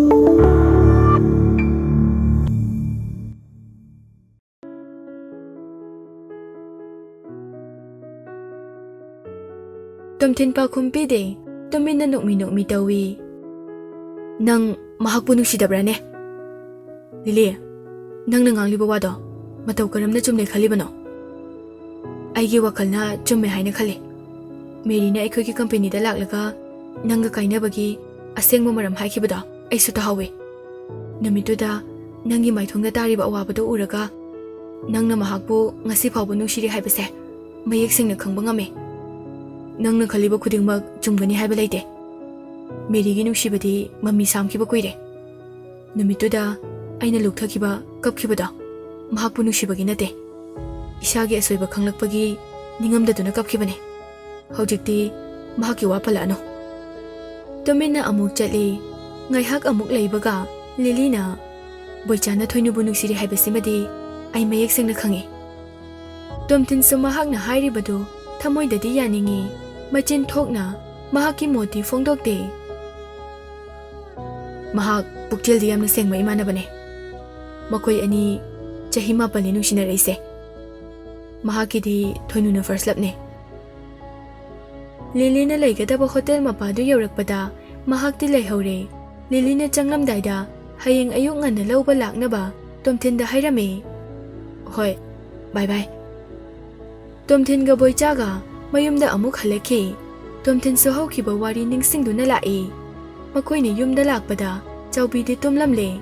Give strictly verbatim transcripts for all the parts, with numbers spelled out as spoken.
ꯇꯣꯝꯊꯤꯟ ꯄꯥꯎꯈꯨꯝ ꯄꯤꯗꯦ꯫ ꯇꯨꯃꯤꯟꯅ ꯅꯣꯛꯃꯤ ꯅꯣꯛꯃꯤ ꯇꯧꯏ꯫ "ꯅꯪ ꯃꯍꯥꯛꯄꯨ ꯅꯨꯡꯁꯤꯗꯕ꯭ꯔꯥꯅꯦ?" "ꯂꯤꯂꯤ, ꯅꯪꯅ ꯉꯥꯡꯂꯤꯕ ꯋꯥꯗꯣ ꯃꯇꯧ ꯀꯔꯝꯅ ꯆꯨꯝꯂꯦ ꯈꯜꯂꯤꯕꯅꯣ?" "ꯑꯩꯒꯤ ꯋꯥꯈꯜꯅ ꯆꯨꯝꯃꯦ ꯍꯥꯏꯅ ꯈꯜꯂꯤ꯫ ꯃꯦꯔꯤꯅ ꯑꯩꯈꯣꯏꯒꯤ ꯀꯝꯄꯦꯅꯤꯗ ꯂꯥꯛꯂꯒ ꯅꯪꯒ ꯀꯥꯏꯅꯕꯒꯤ ꯑꯁꯦꯡꯕ ꯃꯔꯝ ꯍꯥꯏꯈꯤꯕꯗꯣ ꯑꯩꯁꯨ ꯇꯥꯍꯧꯋꯤ꯫ ꯅꯨꯃꯤꯠꯇꯨꯗ ꯅꯪꯒꯤ ꯃꯥꯏꯊꯣꯡꯗ ꯇꯥꯔꯤꯕ ꯑꯋꯥꯕꯗꯨ ꯎꯔꯒ ꯅꯪꯅ ꯃꯍꯥꯛꯄꯨ ꯉꯁꯤ ꯐꯥꯎꯕ ꯅꯨꯡꯁꯤꯔꯤ ꯍꯥꯏꯕꯁꯦ ꯃꯌꯦꯛ ꯁꯦꯡꯅ ꯈꯪꯕ ꯉꯝꯃꯤ꯫ ꯅꯪꯅ ꯈꯜꯂꯤꯕ ꯈꯨꯗꯤꯡꯃꯛ ꯆꯨꯝꯒꯅꯤ ꯍꯥꯏꯕ ꯂꯩꯇꯦ꯫ ꯃꯦꯔꯤꯒꯤ ꯅꯨꯡꯁꯤꯕꯗꯤ ꯃꯃꯤ ꯁꯥꯝꯈꯤꯕ ꯀꯨꯏꯔꯦ꯫ ꯅꯨꯃꯤꯠꯇꯨꯗ ꯑꯩꯅ ꯂꯨꯞꯊꯈꯤꯕ, ꯀꯞꯈꯤꯕꯗꯣ ꯃꯍꯥꯛꯄꯨ ꯅꯨꯡꯁꯤꯕꯒꯤ ꯅꯠꯇꯦ꯫ ꯏꯁꯥꯒꯤ ꯑꯁꯣꯏꯕ ꯈꯪꯂꯛꯄꯒꯤ ꯅꯤꯡꯉꯝꯗꯗꯨꯅ ꯀꯞꯈꯤꯕꯅꯦ꯫ ꯍꯧꯖꯤꯛꯇꯤ ꯃꯍꯥꯛꯀꯤ ꯋꯥ ꯄꯜꯂꯛꯑꯅꯨ꯫" ꯇꯨꯃꯤꯟꯅ ꯑꯃꯨꯛ ꯆꯠꯂꯤ꯫ ꯉꯥꯏꯍꯥꯛ ꯑꯃꯨꯛ ꯂꯩꯕꯒ ꯂꯤꯂꯤꯅ, "ꯕꯣꯏꯆꯥꯅ ꯊꯣꯏꯅꯨꯕꯨ ꯅꯨꯡꯁꯤꯔꯤ ꯍꯥꯏꯕꯁꯤꯃꯗꯤ ꯑꯩ ꯃꯌꯦꯛ ꯁꯦꯡꯅ ꯈꯪꯉꯤ꯫" ꯇꯣꯝꯊꯤꯟꯁꯨ ꯃꯍꯥꯛꯅ ꯍꯥꯏꯔꯤꯕꯗꯨ ꯊꯃꯣꯏꯗꯗꯤ ꯌꯥꯅꯤꯡꯏ, ꯃꯆꯤꯟ ꯊꯣꯛꯅ ꯃꯍꯥꯛꯀꯤ ꯃꯣꯠꯇꯤ ꯐꯣꯡꯗꯣꯛꯇꯦ꯫ "ꯃꯍꯥꯛ ꯄꯨꯛꯆꯦꯜꯗꯤ ꯌꯥꯝꯅ ꯁꯦꯡꯕ ꯏꯃꯥꯟꯅꯕꯅꯦ꯫ ꯃꯈꯣꯏ ꯑꯅꯤ ꯆꯍꯤ ꯃꯥꯄꯜꯅꯤ ꯅꯨꯡꯁꯤꯅꯔꯛꯏꯁꯦ꯫ ꯃꯍꯥꯛꯀꯤꯗꯤ ꯊꯣꯏꯅꯨꯅ first loveꯅꯦ꯫" ꯂꯤꯂꯤꯅ ꯂꯩꯒꯗꯕ ꯍꯣꯇꯦꯜ ꯃꯄꯥꯗꯨ ꯌꯧꯔꯛꯄꯗ ꯃꯍꯥꯛꯇꯤ ꯂꯩꯍꯧꯔꯦ꯫ ꯂꯤꯂꯤꯅ ꯆꯪꯂꯝꯗꯥꯏꯗ ꯍꯌꯦꯡ ꯑꯌꯨꯛ ꯉꯟꯅ ꯂꯧꯕ ꯂꯥꯛꯅꯕ ꯇꯣꯝꯊꯤꯟꯗ ꯍꯥꯏꯔꯝꯃꯤ꯫ "ꯍꯣꯏ, bye bye꯫" ꯇꯣꯝꯊꯤꯟꯒ ꯕꯣꯏꯆꯥꯒ ꯃꯌꯨꯝꯗ ꯑꯃꯨꯛ ꯍꯜꯂꯛꯈꯤ꯫ ꯇꯣꯝꯊꯤꯟꯁꯨ ꯍꯧꯈꯤꯕ ꯋꯥꯔꯤ ꯅꯤꯡꯁꯤꯡꯗꯨꯅ ꯂꯥꯛꯏ꯫ ꯃꯈꯣꯏꯅ ꯌꯨꯝꯗ ꯂꯥꯛꯄꯗ ꯆꯥꯎꯕꯤꯗꯤ ꯇꯨꯝꯂꯝꯂꯦ꯫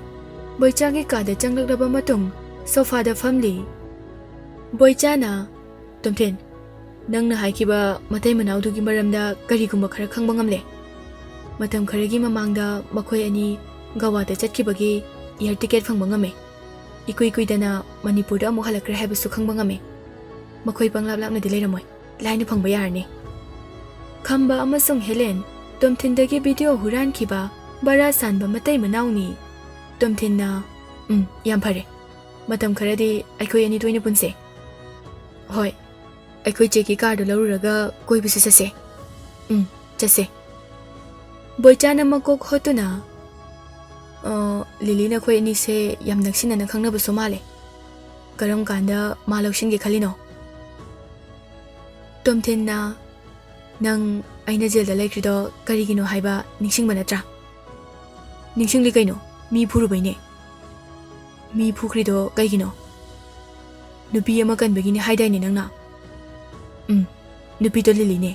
ꯕꯣꯏꯆꯥꯒꯤ ꯀꯥꯗ ꯆꯪꯂꯛꯂꯕ ꯃꯇꯨꯡ ꯁꯣꯐꯥꯗ ꯐꯝꯂꯤ꯫ ꯕꯣꯏꯆꯥꯅ, "ꯇꯣꯝꯊꯤꯟ, ꯅꯪꯅ ꯍꯥꯏꯈꯤꯕ ꯃꯇꯩ ꯃꯅꯥꯎꯗꯨꯒꯤ ꯃꯔꯝꯗ ꯀꯔꯤꯒꯨꯝꯕ ꯈꯔ ꯈꯪꯕ ꯉꯝꯂꯦ꯫ ꯃꯇꯝ ꯈꯔꯒꯤ ꯃꯃꯥꯡꯗ ꯃꯈꯣꯏ ꯑꯅꯤ ꯒꯋꯥꯗ ꯆꯠꯈꯤꯕꯒꯤ air ticket ꯐꯪꯕ ꯉꯝꯃꯦ꯫ ꯏꯀꯨꯏ ꯀꯨꯏꯗꯅ ꯃꯅꯤꯄꯨꯔꯗ ꯑꯃꯨꯛ ꯍꯜꯂꯛꯈ꯭ꯔꯦ ꯍꯥꯏꯕꯁꯨ ꯈꯪꯕ ꯉꯝꯃꯦ꯫ ꯃꯈꯣꯏ ꯄꯪꯂꯥꯞ ꯂꯥꯞꯅꯗꯤ ꯂꯩꯔꯝꯃꯣꯏ, ꯂꯥꯏꯅ ꯐꯪꯕ ꯌꯥꯔꯅꯤ꯫" ꯈꯝꯕ ꯑꯃꯁꯨꯡ ꯍꯦꯂꯦꯟ ꯇꯣꯝꯊꯤꯟꯗꯒꯤ video ꯍꯨꯔꯥꯟꯈꯤꯕ ꯕꯔꯥ ꯁꯥꯟꯕ ꯃꯇꯩ ꯃꯅꯥꯎꯅꯤ꯫ ꯇꯣꯝꯊꯤꯟꯅ, "ꯎꯝ, ꯌꯥꯝ ꯐꯔꯦ꯫ ꯃꯇꯝ ꯈꯔꯗꯤ ꯑꯩꯈꯣꯏ ꯑꯅꯤ ꯇꯣꯏꯅ ꯄꯨꯟꯁꯦ꯫" "ꯍꯣꯏ, ꯑꯩꯈꯣꯏ ꯆꯦꯒꯤ ꯀꯥꯔꯗꯨ ꯂꯧꯔꯨꯔꯒ ꯀꯣꯏꯕꯁꯨ ꯆꯠꯁꯦ꯫" "ꯎꯝ, ꯆꯠꯁꯦ꯫" ꯕꯣꯏꯆꯥꯅ ꯃꯀꯣꯛ ꯍꯣꯠꯇꯨꯅ, ꯑ, ꯂꯤꯂꯤ, ꯅꯈꯣꯏ ꯑꯅꯤꯁꯦ ꯌꯥꯝ ꯅꯛꯁꯤꯟꯅꯅ ꯈꯪꯅꯕꯁꯨ ꯃꯥꯜꯂꯦ꯫ ꯀꯔꯝ ꯀꯥꯟꯗ ꯃꯥ ꯂꯧꯁꯤꯟꯒꯦ ꯈꯜꯂꯤꯅꯣ? ꯇꯣꯝꯊꯤꯟꯅ, "ꯅꯪ ꯑꯩꯅ ꯖꯦꯜꯗ ꯂꯩꯈ꯭ꯔꯤꯗꯣ ꯀꯔꯤꯒꯤꯅꯣ ꯍꯥꯏꯕ ꯅꯤꯡꯁꯤꯡꯕ ꯅꯠꯇ꯭ꯔꯥ?" "ꯅꯤꯡꯁꯤꯡꯂꯤ ꯀꯩꯅꯣ, ꯃꯤ ꯐꯨꯔꯨꯕꯩꯅꯦ꯫" "ꯃꯤ ꯐꯨꯈ꯭ꯔꯤꯗꯣ ꯀꯩꯒꯤꯅꯣ?" "ꯅꯨꯄꯤ ꯑꯃ ꯀꯟꯕꯒꯤꯅꯦ ꯍꯥꯏꯗꯥꯏꯅꯦ ꯅꯪꯅ?" "ꯎꯝ, ꯅꯨꯄꯤꯗꯣ ꯂꯤꯂꯤꯅꯦ꯫"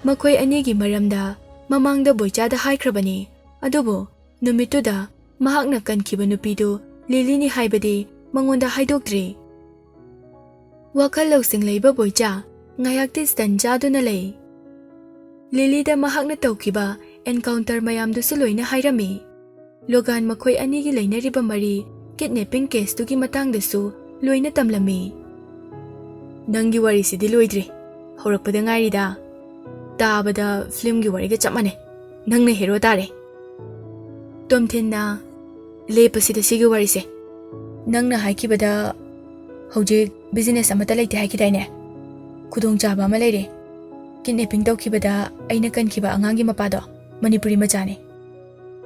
ꯃꯈꯣꯏ ꯑꯅꯤꯒꯤ ꯃꯔꯝꯗ ꯃꯃꯥꯡꯗ ꯕꯣꯏꯆꯥꯗ ꯍꯥꯏꯈ꯭ꯔꯕꯅꯤ, ꯑꯗꯨꯕꯨ ꯅꯨꯃꯤꯠꯇꯨꯗ ꯃꯍꯥꯛꯅ ꯀꯟꯈꯤꯕ ꯅꯨꯄꯤꯗꯨ ꯂꯤꯂꯤꯅꯤ ꯍꯥꯏꯕꯗꯤ ꯃꯉꯣꯟꯗ ꯍꯥꯏꯗꯣꯛꯇ꯭ꯔꯤ꯫ ꯋꯥꯈꯜ ꯂꯧꯁꯤꯡ ꯂꯩꯕ ꯕꯣꯏꯆꯥ ꯉꯥꯏꯍꯥꯛꯇꯤ ꯁ꯭ꯇꯟ ꯆꯥꯗꯨꯅ ꯂꯩ꯫ ꯂꯤꯂꯤꯗ ꯃꯍꯥꯛꯅ ꯇꯧꯈꯤꯕ ꯑꯦꯟꯀꯥꯎꯟꯇꯔ ꯃꯌꯥꯝꯗꯨꯁꯨ ꯂꯣꯏꯅ ꯍꯥꯏꯔꯝꯃꯤ꯫ ꯂꯣꯒꯥꯟ ꯃꯈꯣꯏ ꯑꯅꯤꯒꯤ ꯂꯩꯅꯔꯤꯕ ꯃꯔꯤ, ꯀꯤꯗꯅꯦꯄꯤꯡ ꯀꯦꯁꯇꯨꯒꯤ ꯃꯇꯥꯡꯗꯁꯨ ꯂꯣꯏꯅ ꯇꯝꯂꯝꯃꯤ꯫ "ꯅꯪꯒꯤ ꯋꯥꯔꯤꯁꯤꯗꯤ ꯂꯣꯏꯗ꯭ꯔꯤ, ꯍꯧꯔꯛꯄꯗ ꯉꯥꯏꯔꯤꯗ꯫ ꯇꯥꯕꯗ ꯐꯤꯂꯝꯒꯤ ꯋꯥꯔꯤꯒ ꯆꯞ ꯃꯥꯟꯅꯩ꯫ ꯅꯪꯅ ꯍꯦꯔꯣ ꯇꯥꯔꯦ꯫" ꯇꯣꯝꯊꯤꯟꯅ, "ꯂꯦꯞꯄꯁꯤꯗ ꯁꯤꯒꯤ ꯋꯥꯔꯤꯁꯦ꯫ ꯅꯪꯅ ꯍꯥꯏꯈꯤꯕꯗ ꯍꯧꯖꯤꯛ ꯕꯤꯖꯤꯅꯦꯁ ꯑꯃꯠꯇ ꯂꯩꯇꯦ ꯍꯥꯏꯈꯤꯗꯥꯏꯅꯦ? ꯈꯨꯗꯣꯡꯆꯥꯕ ꯑꯃ ꯂꯩꯔꯦ꯫ ꯀꯤꯗꯅꯦꯄꯤꯡ ꯇꯧꯈꯤꯕꯗ ꯑꯩꯅ ꯀꯟꯈꯤꯕ ꯑꯉꯥꯡꯒꯤ ꯃꯄꯥꯗꯣ, ꯃꯅꯤꯄꯨꯔꯤ ꯃꯆꯥꯅꯦ꯫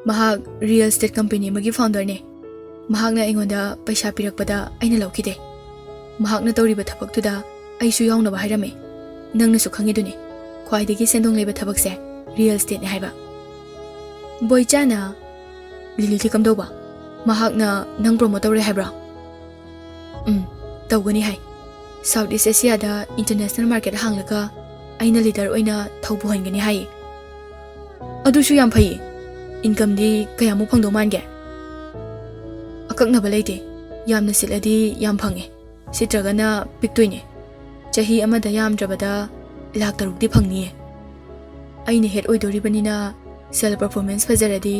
ꯃꯍꯥꯛ ꯔꯤꯌꯦꯜ ꯏꯁꯇꯦꯠ ꯀꯝꯄꯦꯅꯤ ꯑꯃꯒꯤ ꯐꯥꯎꯟꯗꯔꯅꯦ꯫ ꯃꯍꯥꯛꯅ ꯑꯩꯉꯣꯟꯗ ꯄꯩꯁꯥ ꯄꯤꯔꯛꯄꯗ ꯑꯩꯅ ꯂꯧꯈꯤꯗꯦ꯫ ꯃꯍꯥꯛꯅ ꯇꯧꯔꯤꯕ ꯊꯕꯛꯇꯨꯗ ꯑꯩꯁꯨ ꯌꯥꯎꯅꯕ ꯍꯥꯏꯔꯝꯃꯤ꯫ ꯅꯪꯅꯁꯨ ꯈꯪꯉꯤꯗꯨꯅꯤ, ꯈ꯭ꯋꯥꯏꯗꯒꯤ ꯁꯦꯟꯗꯣꯡ ꯂꯩꯕ ꯊꯕꯛꯁꯦ ꯔꯤꯌꯦꯜ ꯏꯁꯇꯦꯠꯅꯦ ꯍꯥꯏꯕ꯫" ꯕꯣꯏꯆꯥꯅ, "ꯂꯤꯂꯤꯗꯤ ꯀꯝꯗꯧꯕ? ꯃꯍꯥꯛꯅ ꯅꯪ ꯄ꯭ꯔꯣꯃꯣꯠ ꯇꯧꯔꯦ ꯍꯥꯏꯕ꯭ꯔꯣ?" "ꯎꯝ, ꯇꯧꯒꯅꯤ ꯍꯥꯏ꯫ ꯁꯥꯎꯠ ꯏꯁ ꯑꯦꯁꯤꯌꯥꯗ ꯏꯟꯇꯔꯅꯦꯁꯅꯦꯜ ꯃꯥꯔꯀꯦꯠ ꯍꯥꯡꯂꯒ ꯑꯩꯅ ꯂꯤꯗꯔ ꯑꯣꯏꯅ ꯊꯧ ꯄꯨꯍꯟꯒꯅꯤ ꯍꯥꯏꯌꯦ꯫" "ꯑꯗꯨꯁꯨ ꯌꯥꯝ ꯐꯩꯌꯦ꯫ ꯏꯟꯀꯝꯗꯤ ꯀꯌꯥꯃꯨꯛ ꯐꯪꯗꯧ ꯃꯥꯟꯒꯦ?" "ꯑꯀꯛꯅꯕ ꯂꯩꯇꯦ꯫ ꯌꯥꯝꯅ ꯁꯤꯠꯂꯗꯤ ꯌꯥꯝ ꯐꯪꯉꯦ, ꯁꯤꯠꯇ꯭ꯔꯒꯅ ꯄꯤꯛꯇꯣꯏꯅꯦ꯫ ꯆꯍꯤ ꯑꯃꯗ ꯌꯥꯝꯗ꯭ꯔꯕꯗ ꯂꯥꯛ ꯇꯔꯨꯛꯇꯤ ꯐꯪꯅꯤꯌꯦ꯫ ꯑꯩꯅ ꯍꯦꯗ ꯑꯣꯏꯗꯣꯔꯤꯕꯅꯤꯅ ꯁꯦꯜ ꯄꯔꯐꯣꯔꯃꯦꯟꯁ ꯐꯖꯔꯗꯤ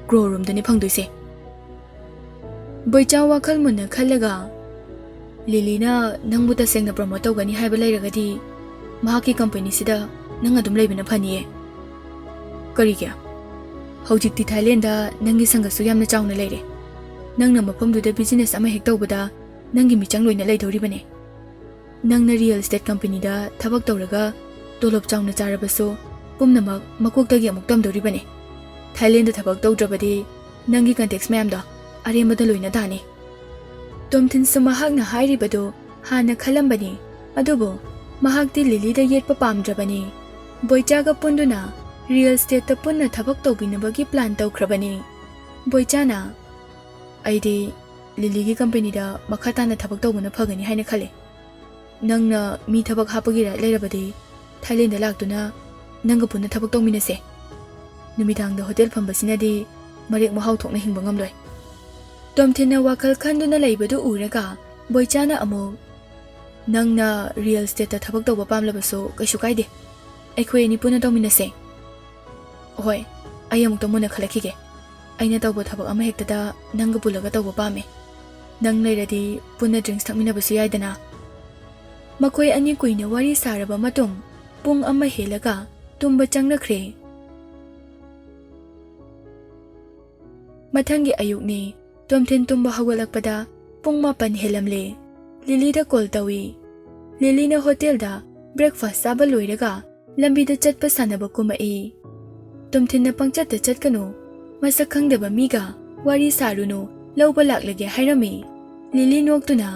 ꯀ꯭ꯔꯣꯔ ꯔꯣꯝꯗꯅꯦ ꯐꯪꯗꯣꯏꯁꯦ꯫" ꯕꯣꯏꯆꯥ ꯋꯥꯈꯜ ꯃꯨꯟꯅ ꯈꯜꯂꯒ, "ꯂꯤꯂꯤꯅ ꯅꯪꯕꯨ ꯇꯁꯦꯡꯅ ꯄ꯭ꯔꯣꯃꯣꯠ ꯇꯧꯒꯅꯤ ꯍꯥꯏꯕ ꯂꯩꯔꯒꯗꯤ ꯃꯍꯥꯛꯀꯤ ꯀꯝꯄꯦꯅꯤꯁꯤꯗ ꯅꯪ ꯑꯗꯨꯝ ꯂꯩꯕꯅ ꯐꯅꯤꯌꯦ꯫" "ꯀꯔꯤꯒꯤ? ꯍꯧꯖꯤꯛꯇꯤ ꯊꯥꯏꯂꯦꯟꯗ ꯅꯪꯒꯤ ꯁꯪꯒꯁꯨ ꯌꯥꯝꯅ ꯆꯥꯎꯅ ꯂꯩꯔꯦ꯫ ꯅꯪꯅ ꯃꯐꯝꯗꯨꯗ ꯕꯤꯖꯤꯅꯦꯁ ꯑꯃ ꯍꯦꯛ ꯇꯧꯕꯗ ꯅꯪꯒꯤ ꯃꯤꯆꯪ ꯂꯣꯏꯅ ꯂꯩꯗꯧꯔꯤꯕꯅꯦ꯫ ꯅꯪꯅ ꯔꯤꯌꯦꯜ ꯏꯁꯇꯦꯠ ꯀꯝꯄꯦꯅꯤꯗ ꯊꯕꯛ ꯇꯧꯔꯒ ꯇꯣꯂꯣꯞ ꯆꯥꯎꯅ ꯆꯥꯔꯕꯁꯨ ꯄꯨꯝꯅꯃꯛ ꯃꯀꯣꯛꯇꯒꯤ ꯑꯃꯨꯛ ꯇꯝꯗꯧꯔꯤꯕꯅꯦ꯫ ꯊꯥꯏꯂꯦꯟꯗ ꯊꯕꯛ ꯇꯧꯗ꯭ꯔꯕꯗꯤ ꯅꯪꯒꯤ ꯀꯟꯇꯦꯛꯁ ꯃꯌꯥꯝꯗꯣ ꯑꯔꯦꯝꯕꯗ ꯂꯣꯏꯅ ꯇꯥꯅꯤ꯫ ꯇꯣꯝꯊꯤꯟꯁꯨ ꯃꯍꯥꯛꯅ ꯍꯥꯏꯔꯤꯕꯗꯨ ꯍꯥꯟꯅ ꯈꯜꯂꯝꯕꯅꯤ, ꯑꯗꯨꯕꯨ ꯃꯍꯥꯛꯇꯤ ꯂꯤꯂꯤꯗ ꯌꯦꯠꯄ ꯄꯥꯝꯗ꯭ꯔꯕꯅꯤ꯫ ꯕꯣꯏꯆꯥꯒ ꯄꯨꯟꯗꯨꯅ ꯔꯤꯌꯦꯜ ꯏꯁꯇꯦꯠꯇ ꯄꯨꯟꯅ ꯊꯕꯛ ꯇꯧꯕꯤꯅꯕꯒꯤ ꯄ꯭ꯂꯥꯟ ꯇꯧꯈ꯭ꯔꯕꯅꯤ꯫ ꯕꯣꯏꯆꯥꯅ, "ꯑꯩꯗꯤ ꯂꯤꯂꯤꯒꯤ ꯀꯝꯄꯦꯅꯤꯗ ꯃꯈꯥ ꯇꯥꯅ ꯊꯕꯛ ꯇꯧꯕꯅ ꯐꯒꯅꯤ ꯍꯥꯏꯅ ꯈꯜꯂꯤ꯫ ꯅꯪꯅ ꯃꯤ ꯊꯕꯛ ꯍꯥꯞꯄꯒꯤ ꯔꯥꯏꯠ ꯂꯩꯔꯕꯗꯤ ꯊꯥꯏꯂꯦꯟꯗ ꯂꯥꯛꯇꯨꯅ ꯅꯪꯒ ꯄꯨꯟꯅ ꯊꯕꯛ ꯇꯧꯃꯤꯟꯅꯁꯦ꯫ ꯅꯨꯃꯤꯗꯥꯡꯗ ꯍꯣꯇꯦꯜ ꯐꯝꯕꯁꯤꯅꯗꯤ ꯃꯔꯦꯛ ꯃꯍꯥꯎ ꯊꯣꯛꯅ ꯍꯤꯡꯕ ꯉꯝꯂꯣꯏ꯫" ꯇꯣꯝꯊꯤꯟꯅ ꯋꯥꯈꯜ ꯈꯟꯗꯨꯅ ꯂꯩꯕꯗꯨ ꯎꯔꯒ ꯕꯣꯏꯆꯥꯅ ꯑꯃꯨꯛ, "ꯅꯪꯅ ꯔꯤꯌꯦꯜ ꯏꯁꯇꯦꯠꯇ ꯊꯕꯛ ꯇꯧꯕ ꯄꯥꯝꯂꯕꯁꯨ ꯀꯩꯁꯨ ꯀꯥꯏꯗꯦ꯫ ꯑꯩꯈꯣꯏ ꯑꯅꯤ ꯄꯨꯟꯅ ꯇꯧꯃꯤꯟꯅꯁꯦ꯫" "ꯍꯣꯏ, ꯑꯩ ꯑꯃꯨꯛꯇ ꯃꯨꯟꯅ ꯈꯜꯂꯛꯈꯤꯒꯦ꯫ ꯑꯩꯅ ꯇꯧꯕ ꯊꯕꯛ ꯑꯃ ꯍꯦꯛꯇꯗ ꯅꯪꯒ ꯄꯨꯜꯂꯒ ꯇꯧꯕ ꯄꯥꯝꯃꯦ꯫ ꯅꯪ ꯂꯩꯔꯗꯤ ꯄꯨꯟꯅ ꯗ꯭ꯔꯤꯡꯛꯁ ꯊꯛꯃꯤꯟꯅꯕꯁꯨ ꯌꯥꯏꯗꯅ꯫" ꯃꯈꯣꯏ ꯑꯅꯤ ꯀꯨꯏꯅ ꯋꯥꯔꯤ ꯁꯥꯔꯕ ꯃꯇꯨꯡ ꯄꯨꯡ ꯑꯃ ꯍꯦꯜꯂꯒ ꯇꯨꯝꯕ ꯆꯪꯅꯈ꯭ꯔꯦ꯫ ꯃꯊꯪꯒꯤ ꯑꯌꯨꯛꯅꯤ꯫ ꯇꯣꯝꯊꯤꯟ ꯇꯨꯝꯕ ꯍꯧꯒꯠꯂꯛꯄꯗ ꯄꯨꯡ ꯃꯥꯄꯟ ꯍꯦꯜꯂꯝꯂꯦ꯫ ꯂꯤꯂꯤꯗ ꯀꯣꯜ ꯇꯧꯏ꯫ ꯂꯤꯂꯤꯅ ꯍꯣꯇꯦꯜꯗ ꯕ꯭ꯔꯦꯛꯐꯥꯁ ꯆꯥꯕ ꯂꯣꯏꯔꯒ ꯂꯝꯕꯤꯗ ꯆꯠꯄ ꯁꯥꯟꯅꯕ ꯀꯨꯝꯃꯛꯏ꯫ ꯇꯣꯝꯊꯤꯟꯅ ꯄꯪꯆꯠꯇ ꯆꯠꯀꯅꯨ, ꯃꯁꯛ ꯈꯪꯗꯕ ꯃꯤꯒ ꯋꯥꯔꯤ ꯁꯥꯔꯨꯅꯨ, ꯂꯧꯕ ꯂꯥꯛꯂꯒꯦ ꯍꯥꯏꯔꯝꯃꯤ꯫ ꯂꯤꯂꯤ ꯅꯣꯛꯇꯨꯅ,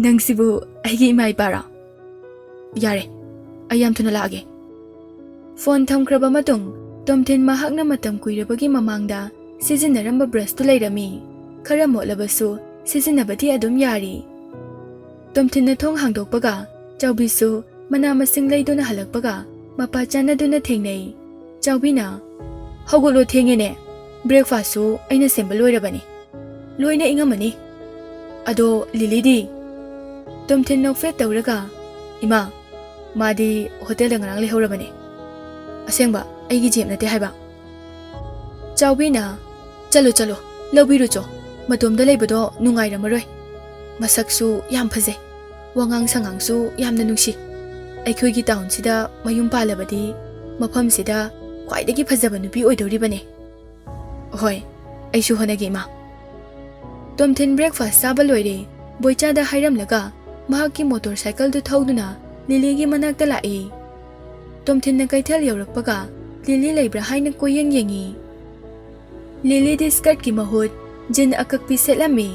"ꯅꯪꯁꯤꯕꯨ ꯑꯩꯒꯤ ꯏꯃꯥ ꯏꯄꯥꯔꯣ? ꯌꯥꯔꯦ, ꯑꯩ ꯌꯥꯝ ꯊꯨꯅ ꯂꯥꯛꯑꯒꯦ꯫" ꯐꯣꯟ ꯊꯝꯈ꯭ꯔꯕ ꯃꯇꯨꯡ ꯇꯣꯝꯊꯤꯟ ꯃꯍꯥꯛꯅ ꯃꯇꯝ ꯀꯨꯏꯔꯕꯒꯤ ꯃꯃꯥꯡꯗ ꯁꯤꯖꯤꯟꯅꯔꯝꯕ ꯕ꯭ꯔꯁꯇꯨ ꯂꯩꯔꯝꯃꯤ꯫ ꯈꯔ ꯃꯣꯠꯂꯕꯁꯨ ꯁꯤꯖꯤꯟꯅꯕꯗꯤ ꯑꯗꯨꯝ ꯌꯥꯔꯤ꯫ ꯇꯣꯝꯊꯤꯟꯅ ꯊꯣꯡ ꯍꯥꯡꯗꯣꯛꯄꯒ ꯆꯥꯎꯕꯤꯁꯨ ꯃꯅꯥ ꯃꯁꯤꯡ ꯂꯩꯗꯨꯅ ꯍꯜꯂꯛꯄꯒ ꯃꯄꯥ ꯆꯥꯟꯅꯗꯨꯅ ꯊꯦꯡꯅꯩ꯫ ꯆꯥꯎꯕꯤꯅ, "ꯍꯧꯒꯠꯂꯣ, ꯊꯦꯡꯉꯦꯅꯦ꯫ ꯕ꯭ꯔꯦꯛꯐꯥꯁꯁꯨ ꯑꯩꯅ ꯁꯦꯝꯕ ꯂꯣꯏꯔꯕꯅꯤ꯫ ꯂꯣꯏꯅ ꯏꯪꯉꯝꯃꯅꯤ꯫ ꯑꯗꯣ ꯂꯤꯂꯤꯗꯤ?" ꯇꯣꯝꯊꯤꯟ ꯅꯣꯛꯐꯦꯠ ꯇꯧꯔꯒ, "ꯏꯃꯥ, ꯃꯥꯗꯤ ꯍꯣꯇꯦꯜꯗ ꯉꯔꯥꯡ ꯂꯩꯍꯧꯔꯕꯅꯦ꯫ ꯑꯁꯦꯡꯕ, ꯑꯩꯒꯤ ꯖꯦꯞ ꯅꯠꯇꯦ ꯍꯥꯏꯕ꯫" ꯆꯥꯎꯕꯤꯅ, "ꯆꯠꯂꯣ, ꯆꯠꯂꯣ, ꯂꯧꯕꯤꯔꯨꯆꯣ꯫ ꯃꯇꯣꯝꯗ ꯂꯩꯕꯗꯣ ꯅꯨꯡꯉꯥꯏꯔꯝꯃꯔꯣꯏ꯫ ꯃꯁꯛꯁꯨ ꯌꯥꯝ ꯐꯖꯩ꯫ ꯋꯥꯉꯥꯡ ꯁꯉꯥꯡꯁꯨ ꯌꯥꯝꯅ ꯅꯨꯡꯁꯤ꯫ ꯑꯩꯈꯣꯏꯒꯤ ꯇꯥꯎꯟꯁꯤꯗ ꯃꯌꯨꯝ ꯄꯥꯜꯂꯕꯗꯤ ꯃꯐꯝꯁꯤꯗ ꯈ꯭ꯋꯥꯏꯗꯒꯤ ꯐꯖꯕ ꯅꯨꯄꯤ ꯑꯣꯏꯗꯧꯔꯤꯕꯅꯦ꯫" "ꯍꯣꯏ, ꯑꯩꯁꯨ ꯍꯣꯠꯅꯒꯦ, ꯏꯃꯥ꯫" ꯇꯣꯝꯊꯤꯟ ꯕ꯭ꯔꯦꯛꯐꯥꯁ ꯆꯥꯕ ꯂꯣꯏꯔꯦ꯫ ꯕꯣꯏꯆꯥꯗ ꯍꯥꯏꯔꯝꯂꯒ ꯃꯍꯥꯛꯀꯤ ꯃꯣꯇꯣꯔ ꯁꯥꯏꯀꯜꯗꯨ ꯊꯧꯗꯨꯅ ꯂꯤꯂꯤꯒꯤ ꯃꯅꯥꯛꯇ ꯂꯥꯛꯏ꯫ ꯇꯣꯝꯊꯤꯟꯅ ꯀꯩꯊꯦꯜ ꯌꯧꯔꯛꯄꯒ ꯂꯤꯂꯤ ꯂꯩꯕ꯭ꯔꯥ ꯍꯥꯏꯅ ꯀꯣꯏꯌꯦꯡ ꯌꯦꯡꯉꯤ꯫ ꯂꯤꯂꯤꯗꯤ ꯁ꯭ꯀꯔꯠꯀꯤ ꯃꯍꯨꯠ ꯖꯤꯟ ꯑꯀꯛꯄꯤ ꯁꯦꯠꯂꯝꯃꯤ꯫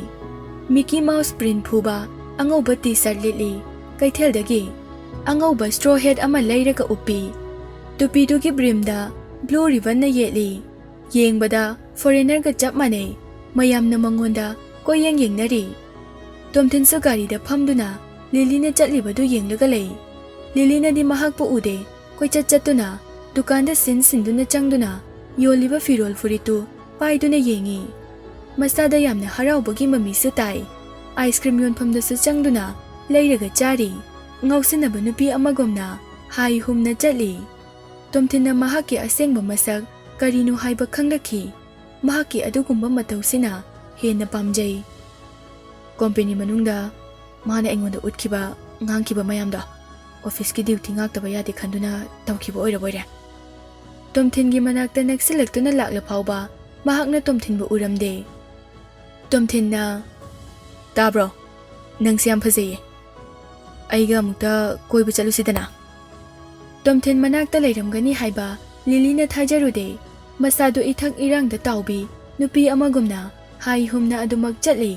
ꯃꯤꯀꯤ ꯃꯥꯎꯁ ꯄ꯭ꯔꯤꯟ ꯐꯨꯕ ꯑꯉꯧꯕ ꯇꯤ ꯁꯔꯠ ꯂꯤꯠꯂꯤ꯫ ꯀꯩꯊꯦꯜꯗꯒꯤ ꯑꯉꯧꯕ ꯁ꯭ꯇ꯭ꯔꯣ ꯍꯦꯠ ꯑꯃ ꯂꯩꯔꯒ ꯎꯞꯄꯤ꯫ ꯇꯨꯄꯤꯗꯨꯒꯤ ꯕ꯭ꯔꯤꯝꯗ ꯕ꯭ꯂꯨ ꯔꯤꯕꯟꯅ ꯌꯦꯠꯂꯤ꯫ ꯌꯦꯡꯕꯗ ꯐꯣꯔꯦꯅꯔꯒ ꯆꯞ ꯃꯥꯟꯅꯩ꯫ ꯃꯌꯥꯝꯅ ꯃꯉꯣꯟꯗ ꯀꯣꯏꯌꯦꯡ ꯌꯦꯡꯅꯔꯤ꯫ ꯇꯣꯝꯊꯤꯟꯁꯨ ꯒꯥꯔꯤꯗ ꯐꯝꯗꯨꯅ ꯂꯤꯂꯤꯅ ꯆꯠꯂꯤꯕꯗꯨ ꯌꯦꯡꯂꯒ ꯂꯩ꯫ ꯂꯤꯂꯤꯅꯗꯤ ꯃꯍꯥꯛꯄꯨ ꯎꯗꯦ꯫ ꯀꯣꯏꯆꯠ ꯆꯠꯇꯨꯅ ꯗꯨꯀꯥꯟꯗ ꯁꯤꯟ ꯁꯤꯟꯗꯨꯅ ꯆꯪꯗꯨꯅ ꯌꯣꯜꯂꯤꯕ ꯐꯤꯔꯣꯜ ꯐꯨꯔꯤꯠꯇꯨ ꯄꯥꯏꯗꯨꯅ ꯌꯦꯡꯉꯤ꯫ ꯃꯁꯥꯗ ꯌꯥꯝꯅ ꯍꯔꯥꯎꯕꯒꯤ ꯃꯃꯤꯁꯨ ꯇꯥꯏ꯫ ꯑꯥꯏꯁ ꯀ꯭ꯔꯤꯝ ꯌꯣꯟꯐꯝꯗꯁꯨ ꯆꯪꯗꯨꯅ ꯂꯩꯔꯒ ꯆꯥꯔꯤ꯫ ꯉꯥꯎꯁꯤꯟꯅꯕ ꯅꯨꯄꯤ ꯑꯃꯒꯨꯝꯅ ꯍꯥꯏ ꯍꯨꯝꯅ ꯆꯠꯂꯤ꯫ ꯇꯣꯝꯊꯤꯟꯅ ꯃꯍꯥꯛꯀꯤ ꯑꯁꯦꯡꯕ ꯃꯁꯛ ꯀꯔꯤꯅꯣ ꯍꯥꯏꯕ ꯈꯪꯂꯛꯈꯤ꯫ ꯃꯍꯥꯛꯀꯤ ꯑꯗꯨꯒꯨꯝꯕ ꯃꯇꯧꯁꯤꯅ ꯍꯦꯟꯅ ꯄꯥꯝꯖꯩ꯫ ꯀꯣꯝꯄꯦꯅꯤ ꯃꯅꯨꯡꯗ ꯃꯥꯅ ꯑꯩꯉꯣꯟꯗ ꯎꯠꯈꯤꯕ, ꯉꯥꯡꯈꯤꯕ ꯃꯌꯥꯝꯗꯣ ꯑꯣꯐꯤꯁꯀꯤ ꯗ꯭ꯌꯨꯇꯤ ꯉꯥꯛꯇꯕ ꯌꯥꯗꯦ ꯈꯟꯗꯨꯅ ꯇꯧꯈꯤꯕ ꯑꯣꯏꯔꯕꯣꯏꯔꯦ꯫ ꯇꯣꯝꯊꯤꯟꯒꯤ ꯃꯅꯥꯛꯇ ꯅꯛꯁꯤꯜꯂꯛꯇꯨꯅ ꯂꯥꯛꯂ ꯐꯥꯎꯕ ꯃꯍꯥꯛꯅ ꯇꯣꯝꯊꯤꯟꯕꯨ ꯎꯔꯝꯗꯦ꯫ ꯇꯣꯝꯊꯤꯟꯅ, "ꯇꯥꯕ꯭ꯔꯣ? ꯅꯪꯁꯦ ꯌꯥꯝ ꯐꯖꯩꯌꯦ꯫ ꯑꯩꯒ ꯑꯃꯨꯛꯇ ꯀꯣꯏꯕ ꯆꯠꯂꯨꯁꯤꯗꯅ?" ꯇꯣꯝꯊꯤꯟ ꯃꯅꯥꯛꯇ ꯂꯩꯔꯝꯒꯅꯤ ꯍꯥꯏꯕ ꯂꯤꯂꯤꯅ ꯊꯥꯖꯔꯨꯗꯦ꯫ ꯃꯁꯥꯗꯨ ꯏꯊꯛ ꯏꯔꯥꯡꯗ ꯇꯥꯎꯕꯤ ꯅꯨꯄꯤ ꯑꯃꯒꯨꯝꯅ ꯍꯥꯏ ꯍꯨꯝꯅ ꯑꯗꯨꯃꯛ ꯆꯠꯂꯤ꯫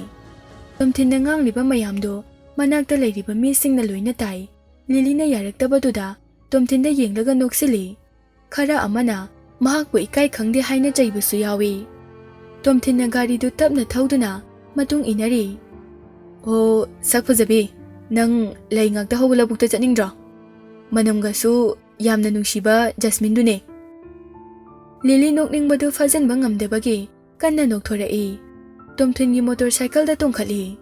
ꯇꯣꯝꯊꯤꯟꯅ ꯉꯥꯡꯂꯤꯕ ꯃꯌꯥꯝꯗꯨ ꯃꯅꯥꯛꯇ ꯂꯩꯔꯤꯕ ꯃꯤꯁꯤꯡꯅ ꯂꯣꯏꯅ ꯇꯥꯏ꯫ ꯂꯤꯂꯤꯅ ꯌꯥꯔꯛꯇꯕꯗꯨꯗ ꯇꯣꯝꯊꯤꯟꯗ ꯌꯦꯡꯂꯒ ꯅꯣꯛꯁꯤꯜꯂꯤ꯫ ꯈꯔ ꯑꯃꯅ ꯃꯍꯥꯛꯄꯨ ꯏꯀꯥꯏ ꯈꯪꯗꯦ ꯍꯥꯏꯅ ꯆꯩꯕꯁꯨ ꯌꯥꯎꯏ꯫ ꯇꯣꯝꯊꯤꯟꯅ ꯒꯥꯔꯤꯗꯨ ꯇꯞꯅ ꯊꯧꯗꯨꯅ ꯃꯇꯨꯡ ꯏꯟꯅꯔꯤ꯫ "ꯑꯣ, ꯁꯛ ꯐꯖꯕꯤ, ꯅꯪ ꯂꯩ ꯉꯥꯛꯇ ꯍꯧꯕ ꯂꯧꯕꯨꯛꯇ ꯆꯠꯅꯤꯡꯗ꯭ꯔꯣ? ꯃꯅꯝꯒꯁꯨ ꯌꯥꯝꯅ ꯅꯨꯡꯁꯤꯕ ꯖꯁꯃꯤꯟꯗꯨꯅꯦ꯫" ꯂꯤꯂꯤ ꯅꯣꯛꯅꯤꯡꯕꯗꯨ ꯐꯥꯖꯤꯟꯕ ꯉꯝꯗꯕꯒꯤ ꯀꯟꯅ ꯅꯣꯛꯊꯣꯔꯛꯏ꯫ ꯇꯣꯝꯊꯤꯟꯒꯤ ꯃꯣꯇꯣꯔ ꯁꯥꯏꯀꯜꯗ ꯇꯣꯡꯈꯠꯂꯤ꯫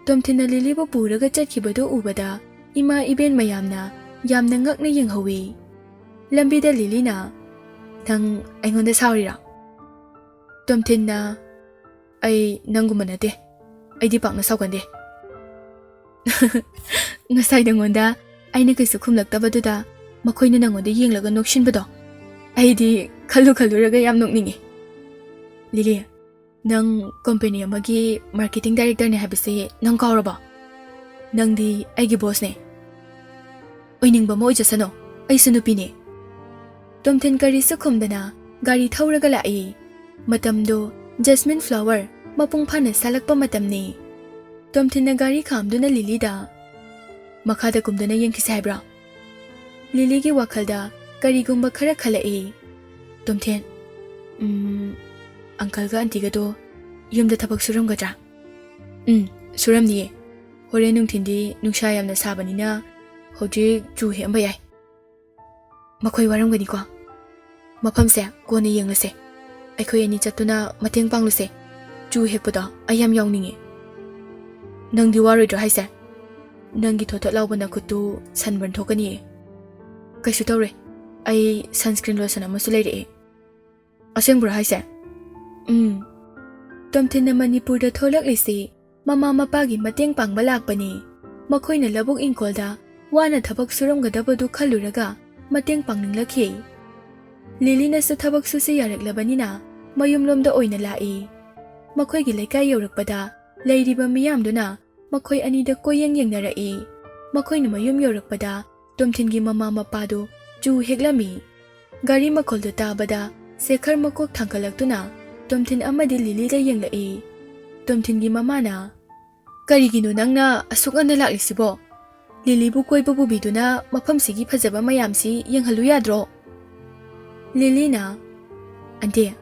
ꯇꯣꯝꯊꯤꯟꯅ ꯂꯤꯂꯤꯕꯨ ꯄꯨꯔꯒ ꯆꯠꯈꯤꯕꯗꯨ ꯎꯕꯗ ꯏꯃꯥ ꯏꯕꯦꯟ ꯃꯌꯥꯝꯅ ꯌꯥꯝꯅ ꯉꯛꯅ ꯌꯦꯡꯍꯧꯏ꯫ ꯂꯝꯕꯤꯗ ꯂꯤꯂꯤꯅ, "ꯅꯪ ꯑꯩꯉꯣꯟꯗ ꯁꯥꯎꯔꯤꯔꯣ?" ꯇꯣꯝꯊꯤꯟꯅ, "ꯑꯩ ꯅꯪꯒꯨꯝꯕ ꯅꯠꯇꯦ꯫ ꯑꯩꯗꯤ ꯄꯥꯛꯅ ꯁꯥꯎꯒꯟꯗꯦ꯫" "ꯉꯁꯥꯏ ꯅꯉꯣꯟꯗ ꯑꯩꯅ ꯀꯩꯁꯨ ꯈꯨꯝꯂꯛꯇꯕꯗꯨꯗ ꯃꯈꯣꯏꯅ ꯅꯉꯣꯟꯗ ꯌꯦꯡꯂꯒ ꯅꯣꯛꯁꯤꯟꯕꯗꯣ ꯑꯩꯗꯤ ꯈꯜꯂꯨ ꯈꯜꯂꯨꯔꯒ ꯌꯥꯝ ꯅꯣꯛꯅꯤꯡꯉꯤ꯫" "ꯂꯤꯂꯤ, ꯅꯪ ꯀꯣꯝꯄꯦꯅꯤ ꯑꯃꯒꯤ ꯃꯥꯔꯀꯦꯇꯤꯡ ꯗꯥꯏꯔꯦꯛꯇꯔꯅꯦ ꯍꯥꯏꯕꯁꯦ ꯅꯪ ꯀꯥꯎꯔꯕꯣ? ꯅꯪꯗꯤ ꯑꯩꯒꯤ ꯕꯣꯁꯅꯦ꯫ ꯑꯣꯏꯅꯤꯡꯕ ꯑꯃ ꯑꯣꯏꯖꯁꯅꯣ, ꯑꯩꯁꯨ ꯅꯨꯄꯤꯅꯦ꯫" ꯇꯣꯝꯊꯤꯟ ꯀꯔꯤꯁꯨ ꯈꯨꯝꯗꯅ ꯒꯥꯔꯤ ꯊꯧꯔꯒ ꯂꯥꯛꯏ꯫ ꯃꯇꯝꯗꯣ ꯖꯁꯃꯤꯟ ꯐ꯭ꯂꯥꯋꯔ ꯃꯄꯨꯡ ꯐꯥꯅ ꯁꯥꯠꯂꯛꯄ ꯃꯇꯝꯅꯤ꯫ ꯇꯣꯝꯊꯤꯟꯅ ꯒꯥꯔꯤ ꯈꯥꯝꯗꯨꯅ ꯂꯤꯂꯤꯗ, "ꯃꯈꯥꯗ ꯀꯨꯝꯗꯨꯅ ꯌꯦꯡꯈꯤꯁꯦ ꯍꯥꯏꯕ꯭ꯔꯣ?" ꯂꯤꯂꯤꯒꯤ ꯋꯥꯈꯜꯗ ꯀꯔꯤꯒꯨꯝꯕ ꯈꯔ ꯈꯜꯂꯛꯏ꯫ "ꯇꯣꯝꯊꯤꯟ, ꯎꯝ, ꯑꯪꯀꯜꯒ ꯑꯟꯇꯤꯒꯗꯣ ꯌꯨꯝꯗ ꯊꯕꯛ ꯁꯨꯔꯝꯒꯗ꯭ꯔꯥ?" "ꯎꯝ, ꯁꯨꯔꯝꯅꯤꯌꯦ꯫ ꯍꯣꯔꯦꯟ ꯅꯨꯡꯊꯤꯟꯗꯤ ꯅꯨꯡꯁꯥ ꯌꯥꯝꯅ ꯁꯥꯕꯅꯤꯅ ꯍꯧꯖꯤꯛ ꯆꯨ ꯍꯦꯛꯑꯝꯕ ꯌꯥꯏ꯫ ꯃꯈꯣꯏ ꯋꯥꯔꯝꯒꯅꯤꯀꯣ꯫ ꯃꯐꯝꯁꯦ ꯀꯣꯟꯅ ꯌꯦꯡꯂꯁꯦ꯫ ꯑꯩꯈꯣꯏ ꯑꯅꯤ ꯆꯠꯇꯨꯅ ꯃꯇꯦꯡ ꯄꯥꯡꯂꯨꯁꯦ꯫ ꯆꯨ ꯍꯦꯛꯄꯗꯣ ꯑꯩ ꯌꯥꯝ ꯌꯥꯎꯅꯤꯡꯉꯤ꯫" "ꯅꯪꯗꯤ ꯋꯥꯔꯣꯏꯗ꯭ꯔꯣ ꯍꯥꯏꯁꯦ? ꯅꯪꯒꯤ ꯊꯣꯠ ꯊꯣꯠ ꯂꯥꯎꯕ ꯅꯈꯨꯠꯇꯨ ꯁꯟꯕꯔꯟ ꯊꯣꯛꯀꯅꯤꯌꯦ꯫" "ꯀꯩꯁꯨ ꯇꯧꯔꯣꯏ꯫ ꯑꯩ ꯁꯟꯁꯀ꯭ꯔꯤꯟ ꯂꯣꯁꯟ ꯑꯃꯁꯨ ꯂꯩꯔꯛꯑꯦ꯫" "ꯑꯁꯦꯡꯕ꯭ꯔꯣ ꯍꯥꯏꯁꯦ?" "ꯎꯝ꯫" ꯇꯣꯝꯊꯤꯟꯅ ꯃꯅꯤꯄꯨꯔꯗ ꯊꯣꯛꯂꯛꯂꯤꯁꯤ ꯃꯃꯥ ꯃꯄꯥꯒꯤ ꯃꯇꯦꯡ ꯄꯥꯡꯕ ꯂꯥꯛꯄꯅꯤ꯫ ꯃꯈꯣꯏꯅ ꯂꯧꯕꯨꯛ ꯏꯪꯈꯣꯜꯗ ꯋꯥꯅ ꯊꯕꯛ ꯁꯨꯔꯝꯒꯗꯕꯗꯨ ꯈꯜꯂꯨꯔꯒ ꯃꯇꯦꯡ ꯄꯥꯡꯅꯤꯡꯂꯛꯈꯤ꯫ ꯂꯤꯂꯤꯅꯁꯨ ꯊꯕꯛ ꯁꯨꯁꯤ ꯌꯥꯔꯛꯂꯕꯅꯤꯅ ꯃꯌꯨꯝꯂꯣꯝꯗ ꯑꯣꯏꯅ ꯂꯥꯛꯏ꯫ ꯃꯈꯣꯏꯒꯤ ꯂꯩꯀꯥꯏ ꯌꯧꯔꯛꯄꯗ ꯂꯩꯔꯤꯕ ꯃꯤꯌꯥꯝꯗꯨꯅ ꯃꯈꯣꯏ ꯑꯅꯤꯗ ꯀꯣꯏꯌꯦꯡ ꯌꯦꯡꯅꯔꯛꯏ꯫ ꯃꯈꯣꯏꯅ ꯃꯌꯨꯝ ꯌꯧꯔꯛꯄꯗ ꯇꯣꯝꯊꯤꯟꯒꯤ ꯃꯃꯥ ꯃꯄꯥꯗꯨ ꯆꯨ ꯍꯦꯛꯂꯝꯃꯤ꯫ ꯒꯥꯔꯤ ꯃꯈꯣꯜꯗꯨ ꯇꯥꯕꯗ ꯁꯦꯈꯔ ꯃꯀꯣꯛ ꯊꯥꯡꯒꯠꯂꯛꯇꯨꯅ ꯇꯣꯝꯊꯤꯟ ꯑꯃꯗꯤ ꯂꯤꯂꯤꯗ ꯌꯦꯡꯂꯛꯏ꯫ ꯇꯣꯝꯊꯤꯟꯒꯤ ꯃꯃꯥꯅ, "ꯀꯔꯤꯒꯤꯅꯣ ꯅꯪꯅ ꯑꯁꯨꯛ ꯉꯟꯅ ꯂꯥꯛꯂꯤꯁꯤꯕꯣ? ꯂꯤꯂꯤꯕꯨ ꯀꯣꯏꯕ ꯄꯨꯕꯤꯗꯨꯅ ꯃꯐꯝꯁꯤꯒꯤ ꯐꯖꯕ ꯃꯌꯥꯝꯁꯤ ꯌꯦꯡꯍꯜꯂꯨ ꯌꯥꯗ꯭ꯔꯣ?" ꯂꯤꯂꯤꯅ, "ꯑꯟꯇꯤ,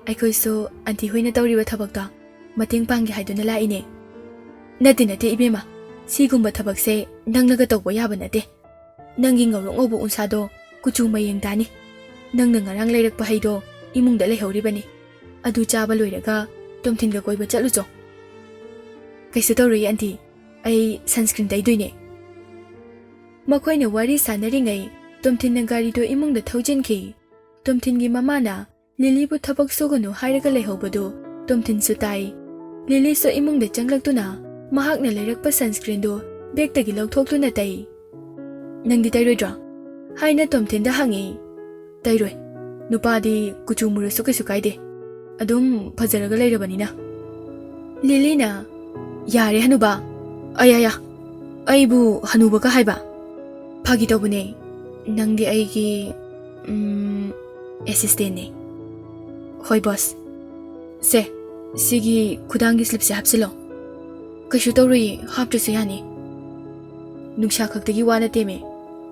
ꯑꯩꯈꯣꯏꯁꯨ ꯑꯟꯇꯤ ꯍꯣꯏꯅ ꯇꯧꯔꯤꯕ ꯊꯕꯛꯇꯣ ꯃꯇꯦꯡ ꯄꯥꯡꯒꯦ ꯍꯥꯏꯗꯨꯅ ꯂꯥꯛꯏꯅꯦ꯫" "ꯅꯠꯇꯦ, ꯅꯠꯇꯦ ꯏꯕꯦꯝꯃ, ꯁꯤꯒꯨꯝꯕ ꯊꯕꯛꯁꯦ ꯅꯪꯅꯒ ꯇꯧꯕ ꯌꯥꯕ ꯅꯠꯇꯦ꯫ ꯅꯪꯒꯤ ꯉꯧꯔꯣꯛ ꯉꯧꯕ ꯎꯟꯁꯥꯗꯣ ꯀꯨꯆꯨ ꯃꯌꯦꯡ ꯇꯥꯅꯤ꯫ ꯅꯪꯅ ꯉꯔꯥꯡ ꯂꯩꯔꯛꯄ ꯍꯩꯗꯣ ꯏꯃꯨꯡꯗ ꯂꯩꯍꯧꯔꯤꯕꯅꯤ꯫ ꯑꯗꯨ ꯆꯥꯕ ꯂꯣꯏꯔꯒ ꯇꯣꯝꯊꯤꯟꯒ ꯀꯣꯏꯕ ꯆꯠꯂꯨꯆꯣ꯫" "ꯀꯩꯁꯨ ꯇꯧꯔꯣꯏꯌꯦ ꯑꯟꯇꯤ, ꯑꯩ ꯁꯟꯁꯀ꯭ꯔꯤꯟ ꯇꯩꯗꯣꯏꯅꯦ꯫" ꯃꯈꯣꯏꯅ ꯋꯥꯔꯤ ꯁꯥꯟꯅꯔꯤꯉꯩ ꯇꯣꯝꯊꯤꯟꯅ ꯒꯥꯔꯤꯗꯣ ꯏꯃꯨꯡꯗ ꯊꯧꯖꯤꯟꯈꯤ꯫ ꯇꯣꯝꯊꯤꯟꯒꯤ ꯃꯃꯥꯅ ꯂꯤꯂꯤꯕꯨ ꯊꯕꯛ ꯁꯨꯒꯅꯨ ꯍꯥꯏꯔꯒ ꯂꯩꯍꯧꯕꯗꯨ ꯇꯣꯝꯊꯤꯟꯁꯨ ꯇꯥꯏ꯫ ꯂꯤꯂꯤꯁꯨ ꯏꯃꯨꯡꯗ ꯆꯪꯂꯛꯇꯨꯅ ꯃꯍꯥꯛꯅ ꯂꯩꯔꯛꯄ ꯁꯟꯁꯀ꯭ꯔꯤꯟꯗꯨ ꯕꯦꯛꯇꯒꯤ ꯂꯧꯊꯣꯛꯇꯨꯅ ꯇꯩ꯫ "ꯅꯪꯗꯤ ꯇꯩꯔꯣꯏꯗ꯭ꯔꯣ?" ꯍꯥꯏꯅ ꯇꯣꯝꯊꯤꯟꯗ ꯍꯪꯉꯤ꯫ "ꯇꯩꯔꯣꯏ꯫ ꯅꯨꯄꯥꯗꯤ ꯀꯨꯆꯨ ꯃꯨꯔꯁꯨ ꯀꯩꯁꯨ ꯀꯥꯏꯗꯦ꯫ ꯑꯗꯨꯝ ꯐꯖꯔꯒ ꯂꯩꯔꯕꯅꯤꯅ꯫" ꯂꯤꯂꯤꯅ, "ꯌꯥꯔꯦ ꯍꯅꯨꯕ꯫ ꯑꯌꯥꯌꯥ, ꯑꯩꯕꯨ ꯍꯅꯨꯕꯒ ꯍꯥꯏꯕ? ꯐꯥꯒꯤ ꯇꯧꯕꯅꯦ꯫ ꯅꯪꯗꯤ ꯑꯩꯒꯤ ꯎꯝ, assistantꯅꯦ꯫ ꯍꯣꯏ, boss꯫ ꯁꯦ, ꯁꯤꯒꯤ ꯈꯨꯗꯥꯡꯒꯤ slipꯁꯦ ꯍꯥꯞꯆꯤꯜꯂꯣ꯫ ꯀꯩꯁꯨ ꯇꯧꯔꯣꯏꯌꯦ, ꯍꯥꯞꯇ꯭ꯔꯁꯨ ꯌꯥꯅꯤ꯫ ꯅꯨꯡꯁꯥ ꯈꯛꯇꯒꯤ ꯋꯥ ꯅꯠꯇꯦꯃꯦ,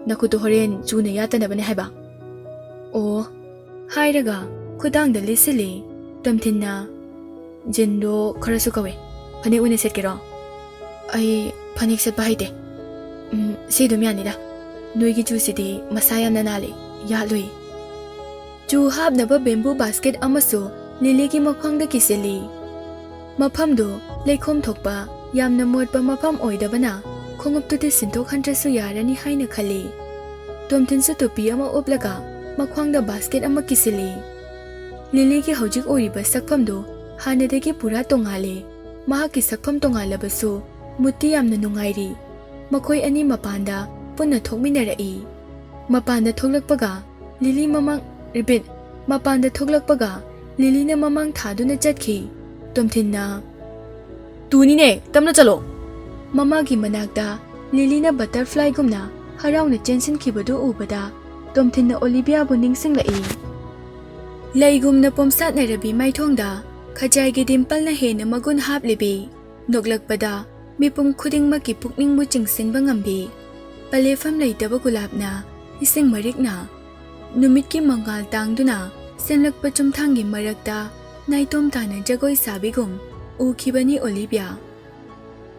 ꯅꯈꯨꯠꯇꯣ ꯍꯣꯔꯦꯟ ꯆꯨꯅ ꯌꯥꯠꯇꯅꯕꯅꯦ ꯍꯥꯏꯕ꯫ ꯑꯣ, ꯍꯥꯏꯔꯒ ꯈꯨꯗꯥꯡꯗ ꯂꯤꯠꯁꯤꯜꯂꯤ꯫ ꯇꯣꯝꯊꯤꯟꯅ, ꯖꯤꯟꯗꯣ ꯈꯔꯁꯨ ꯀꯧꯋꯦ, ꯐꯅꯦꯛ ꯑꯣꯏꯅ ꯁꯦꯠꯀꯦꯔꯣ? ꯑꯩ ꯐꯅꯦꯛ ꯁꯦꯠꯄ ꯍꯩꯇꯦ꯫ ꯎꯝ, ꯁꯤ ꯑꯗꯨꯝ ꯌꯥꯅꯤꯗ꯫ ꯅꯣꯏꯒꯤ ꯆꯨꯁꯤꯗꯤ ꯃꯁꯥ ꯌꯥꯝꯅ ꯅꯥꯜꯂꯤ, ꯌꯥꯠꯂꯨꯏ꯫ ꯆꯨ ꯍꯥꯞꯅꯕ bamboo basket ꯑꯃꯁꯨ ꯂꯤꯂꯤꯒꯤ ꯃꯈ꯭ꯋꯥꯡꯗ ꯀꯤꯁꯤꯜꯂꯤ꯫ ꯃꯐꯝꯗꯨ ꯂꯩꯈꯣꯝ ꯊꯣꯛꯄ, ꯌꯥꯝꯅ ꯃꯣꯠꯄ ꯃꯐꯝ ꯑꯣꯏꯗꯕꯅ ꯈꯣꯡꯎꯞꯇꯨꯗꯤ ꯁꯤꯟꯗꯣꯛꯍꯟꯗ꯭ꯔꯁꯨ ꯌꯥꯔꯅꯤ ꯍꯥꯏꯅ ꯈꯜꯂꯤ꯫ ꯇꯣꯝꯊꯤꯟꯁꯨ ꯇꯨꯄꯤ ꯑꯃ ꯎꯞꯂꯒ ꯃꯈ꯭ꯋꯥꯡꯗ basket ꯑꯃ ꯀꯤꯁꯤꯜꯂꯤ꯫ ꯂꯤꯂꯤꯒꯤ ꯍꯧꯖꯤꯛ ꯑꯣꯏꯔꯤꯕ ꯁꯛꯐꯝꯗꯨ ꯍꯥꯟꯅꯗꯒꯤ ꯄꯨꯔꯥ ꯇꯣꯉꯥꯜꯂꯤ꯫ ꯃꯍꯥꯛꯀꯤ ꯁꯛꯐꯝ ꯇꯣꯉꯥꯜꯂꯕꯁꯨ ꯃꯨꯠꯇꯤ ꯌꯥꯝꯅ ꯅꯨꯡꯉꯥꯏꯔꯤ꯫ ꯃꯈꯣꯏ ꯑꯅꯤ ꯃꯄꯥꯟꯗ ꯄꯨꯟꯅ ꯊꯣꯛꯃꯤꯟꯅꯔꯛꯏ꯫ ꯃꯄꯥꯟꯗ ꯊꯣꯛꯂꯛꯄꯒ ꯂꯤꯂꯤ ꯃꯃꯥꯡ, repeat, ꯃꯄꯥꯟꯗ ꯊꯣꯛꯂꯛꯄꯒ ꯂꯤꯂꯤꯅ ꯃꯃꯥꯡ ꯊꯥꯗꯨꯅ ꯆꯠꯈꯤ꯫ ꯇꯣꯝꯊꯤꯟꯅ, "ꯇꯨꯅꯤꯅꯦ, ꯇꯞꯅ ꯆꯠꯂꯣ!" ꯃꯃꯥꯒꯤ ꯃꯅꯥꯛꯇ ꯂꯤꯂꯤꯅ butterflyꯒꯨꯝꯅ ꯍꯔꯥꯎꯅ ꯆꯦꯟꯁꯤꯟꯈꯤꯕꯗꯨ ꯎꯕꯗ ꯇꯣꯝꯊꯤꯟꯅ ꯑꯣꯂꯤꯚꯤꯌꯥꯕꯨ ꯅꯤꯡꯁꯤꯡꯂꯛꯏ꯫ ꯂꯩꯒꯨꯝꯅ ꯄꯣꯝꯁꯥꯠꯅꯔꯕꯤ ꯃꯥꯏꯊꯣꯡꯗ ꯈꯖꯥꯏꯒꯤ dimpleꯅ ꯍꯦꯟꯅ ꯃꯒꯨꯟ ꯍꯥꯞꯂꯤꯕꯤ, ꯅꯣꯛꯂꯛꯄꯗ ꯃꯤꯄꯨꯝ ꯈꯨꯗꯤꯡꯃꯛꯀꯤ ꯄꯨꯛꯅꯤꯡꯕꯨ ꯆꯤꯡꯁꯤꯟꯕ ꯉꯝꯕꯤ, ꯄꯜꯂꯦꯐꯝ ꯂꯩꯇꯕ ꯒꯨꯂꯥꯞꯅ ꯏꯁꯤꯡ ꯃꯔꯤꯛꯅ ꯅꯨꯃꯤꯠꯀꯤ ꯃꯉꯥꯜ ꯇꯥꯡꯗꯨꯅ ꯁꯦꯝꯂꯛꯄ ꯆꯨꯝꯊꯥꯡꯒꯤ ꯃꯔꯛꯇ ꯅꯥꯏꯇꯣꯝ ꯇꯥꯅ ꯖꯒꯣꯏ ꯁꯥꯕꯤꯒꯨꯝ ꯎꯈꯤꯕꯅꯤ ꯑꯣꯂꯤꯚꯤꯌꯥ꯫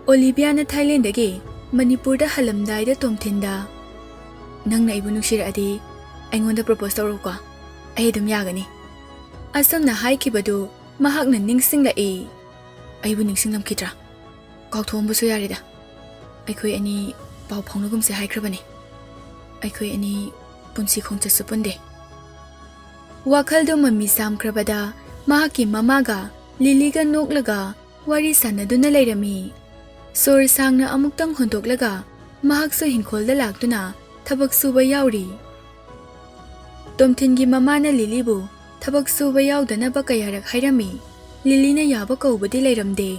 ꯑꯣꯂꯤꯚꯤꯌꯥꯅ ꯊꯥꯏꯂꯦꯟꯗꯒꯤ ꯃꯅꯤꯄꯨꯔꯗ ꯍꯜꯂꯝꯗꯥꯏꯗ ꯇꯣꯝꯊꯤꯟꯗ, "ꯅꯪꯅ ꯑꯩꯕꯨ ꯅꯨꯡꯁꯤꯔꯛꯑꯗꯤ ꯑꯩꯉꯣꯟꯗ propose ꯇꯧꯔꯛꯎꯀꯣ, ꯑꯩ ꯑꯗꯨꯝ ꯌꯥꯒꯅꯤ"꯫ ꯑꯁꯨꯝꯅ ꯍꯥꯏꯈꯤꯕꯗꯨ ꯃꯍꯥꯛꯅ ꯅꯤꯡꯁꯤꯡꯂꯛꯏ꯫ "ꯑꯩꯕꯨ ꯅꯤꯡꯁꯤꯡꯂꯝꯈꯤꯗ꯭ꯔꯥ? ꯀꯥꯎꯊꯣꯛꯑꯝꯕꯁꯨ ꯌꯥꯔꯦꯗ꯫ ꯑꯩꯈꯣꯏ ꯑꯅꯤ ꯄꯥꯎ ꯐꯥꯎꯅꯒꯨꯝꯁꯦ ꯍꯥꯏꯈ꯭ꯔꯕꯅꯦ꯫ ꯑꯩꯈꯣꯏ ꯑꯅꯤ ꯄꯨꯟꯁꯤ ꯈꯣꯡꯆꯠꯁꯨ ꯄꯨꯟꯗꯦ"꯫ ꯋꯥꯈꯜꯗꯨ ꯃꯃꯤ ꯁꯥꯝꯈ꯭ꯔꯕꯗ ꯃꯍꯥꯛꯀꯤ ꯃꯃꯥꯒ ꯂꯤꯂꯤꯒ ꯅꯣꯛꯂꯒ ꯋꯥꯔꯤ ꯁꯥꯟꯅꯗꯨꯅ ꯂꯩꯔꯝꯃꯤ꯫ ꯁꯣꯔ ꯁꯥꯡꯅ ꯑꯃꯨꯛꯇꯪ ꯍꯣꯟꯗꯣꯛꯂꯒ ꯃꯍꯥꯛꯁꯨ ꯍꯤꯡꯈꯣꯜꯗ ꯂꯥꯛꯇꯨꯅ ꯊꯕꯛ ꯁꯨꯕ ꯌꯥꯎꯔꯤ꯫ ꯇꯣꯝꯊꯤꯟꯒꯤ ꯃꯃꯥꯅ ꯂꯤꯂꯤꯕꯨ ꯊꯕꯛ ꯁꯨꯕ ꯌꯥꯎꯗꯅꯕ ꯀꯌꯥꯔꯛ ꯍꯥꯏꯔꯝꯃꯤ꯫ ꯂꯤꯂꯤꯅ ꯌꯥꯕ ꯀꯧꯕꯗꯤ ꯂꯩꯔꯝꯗꯦ꯫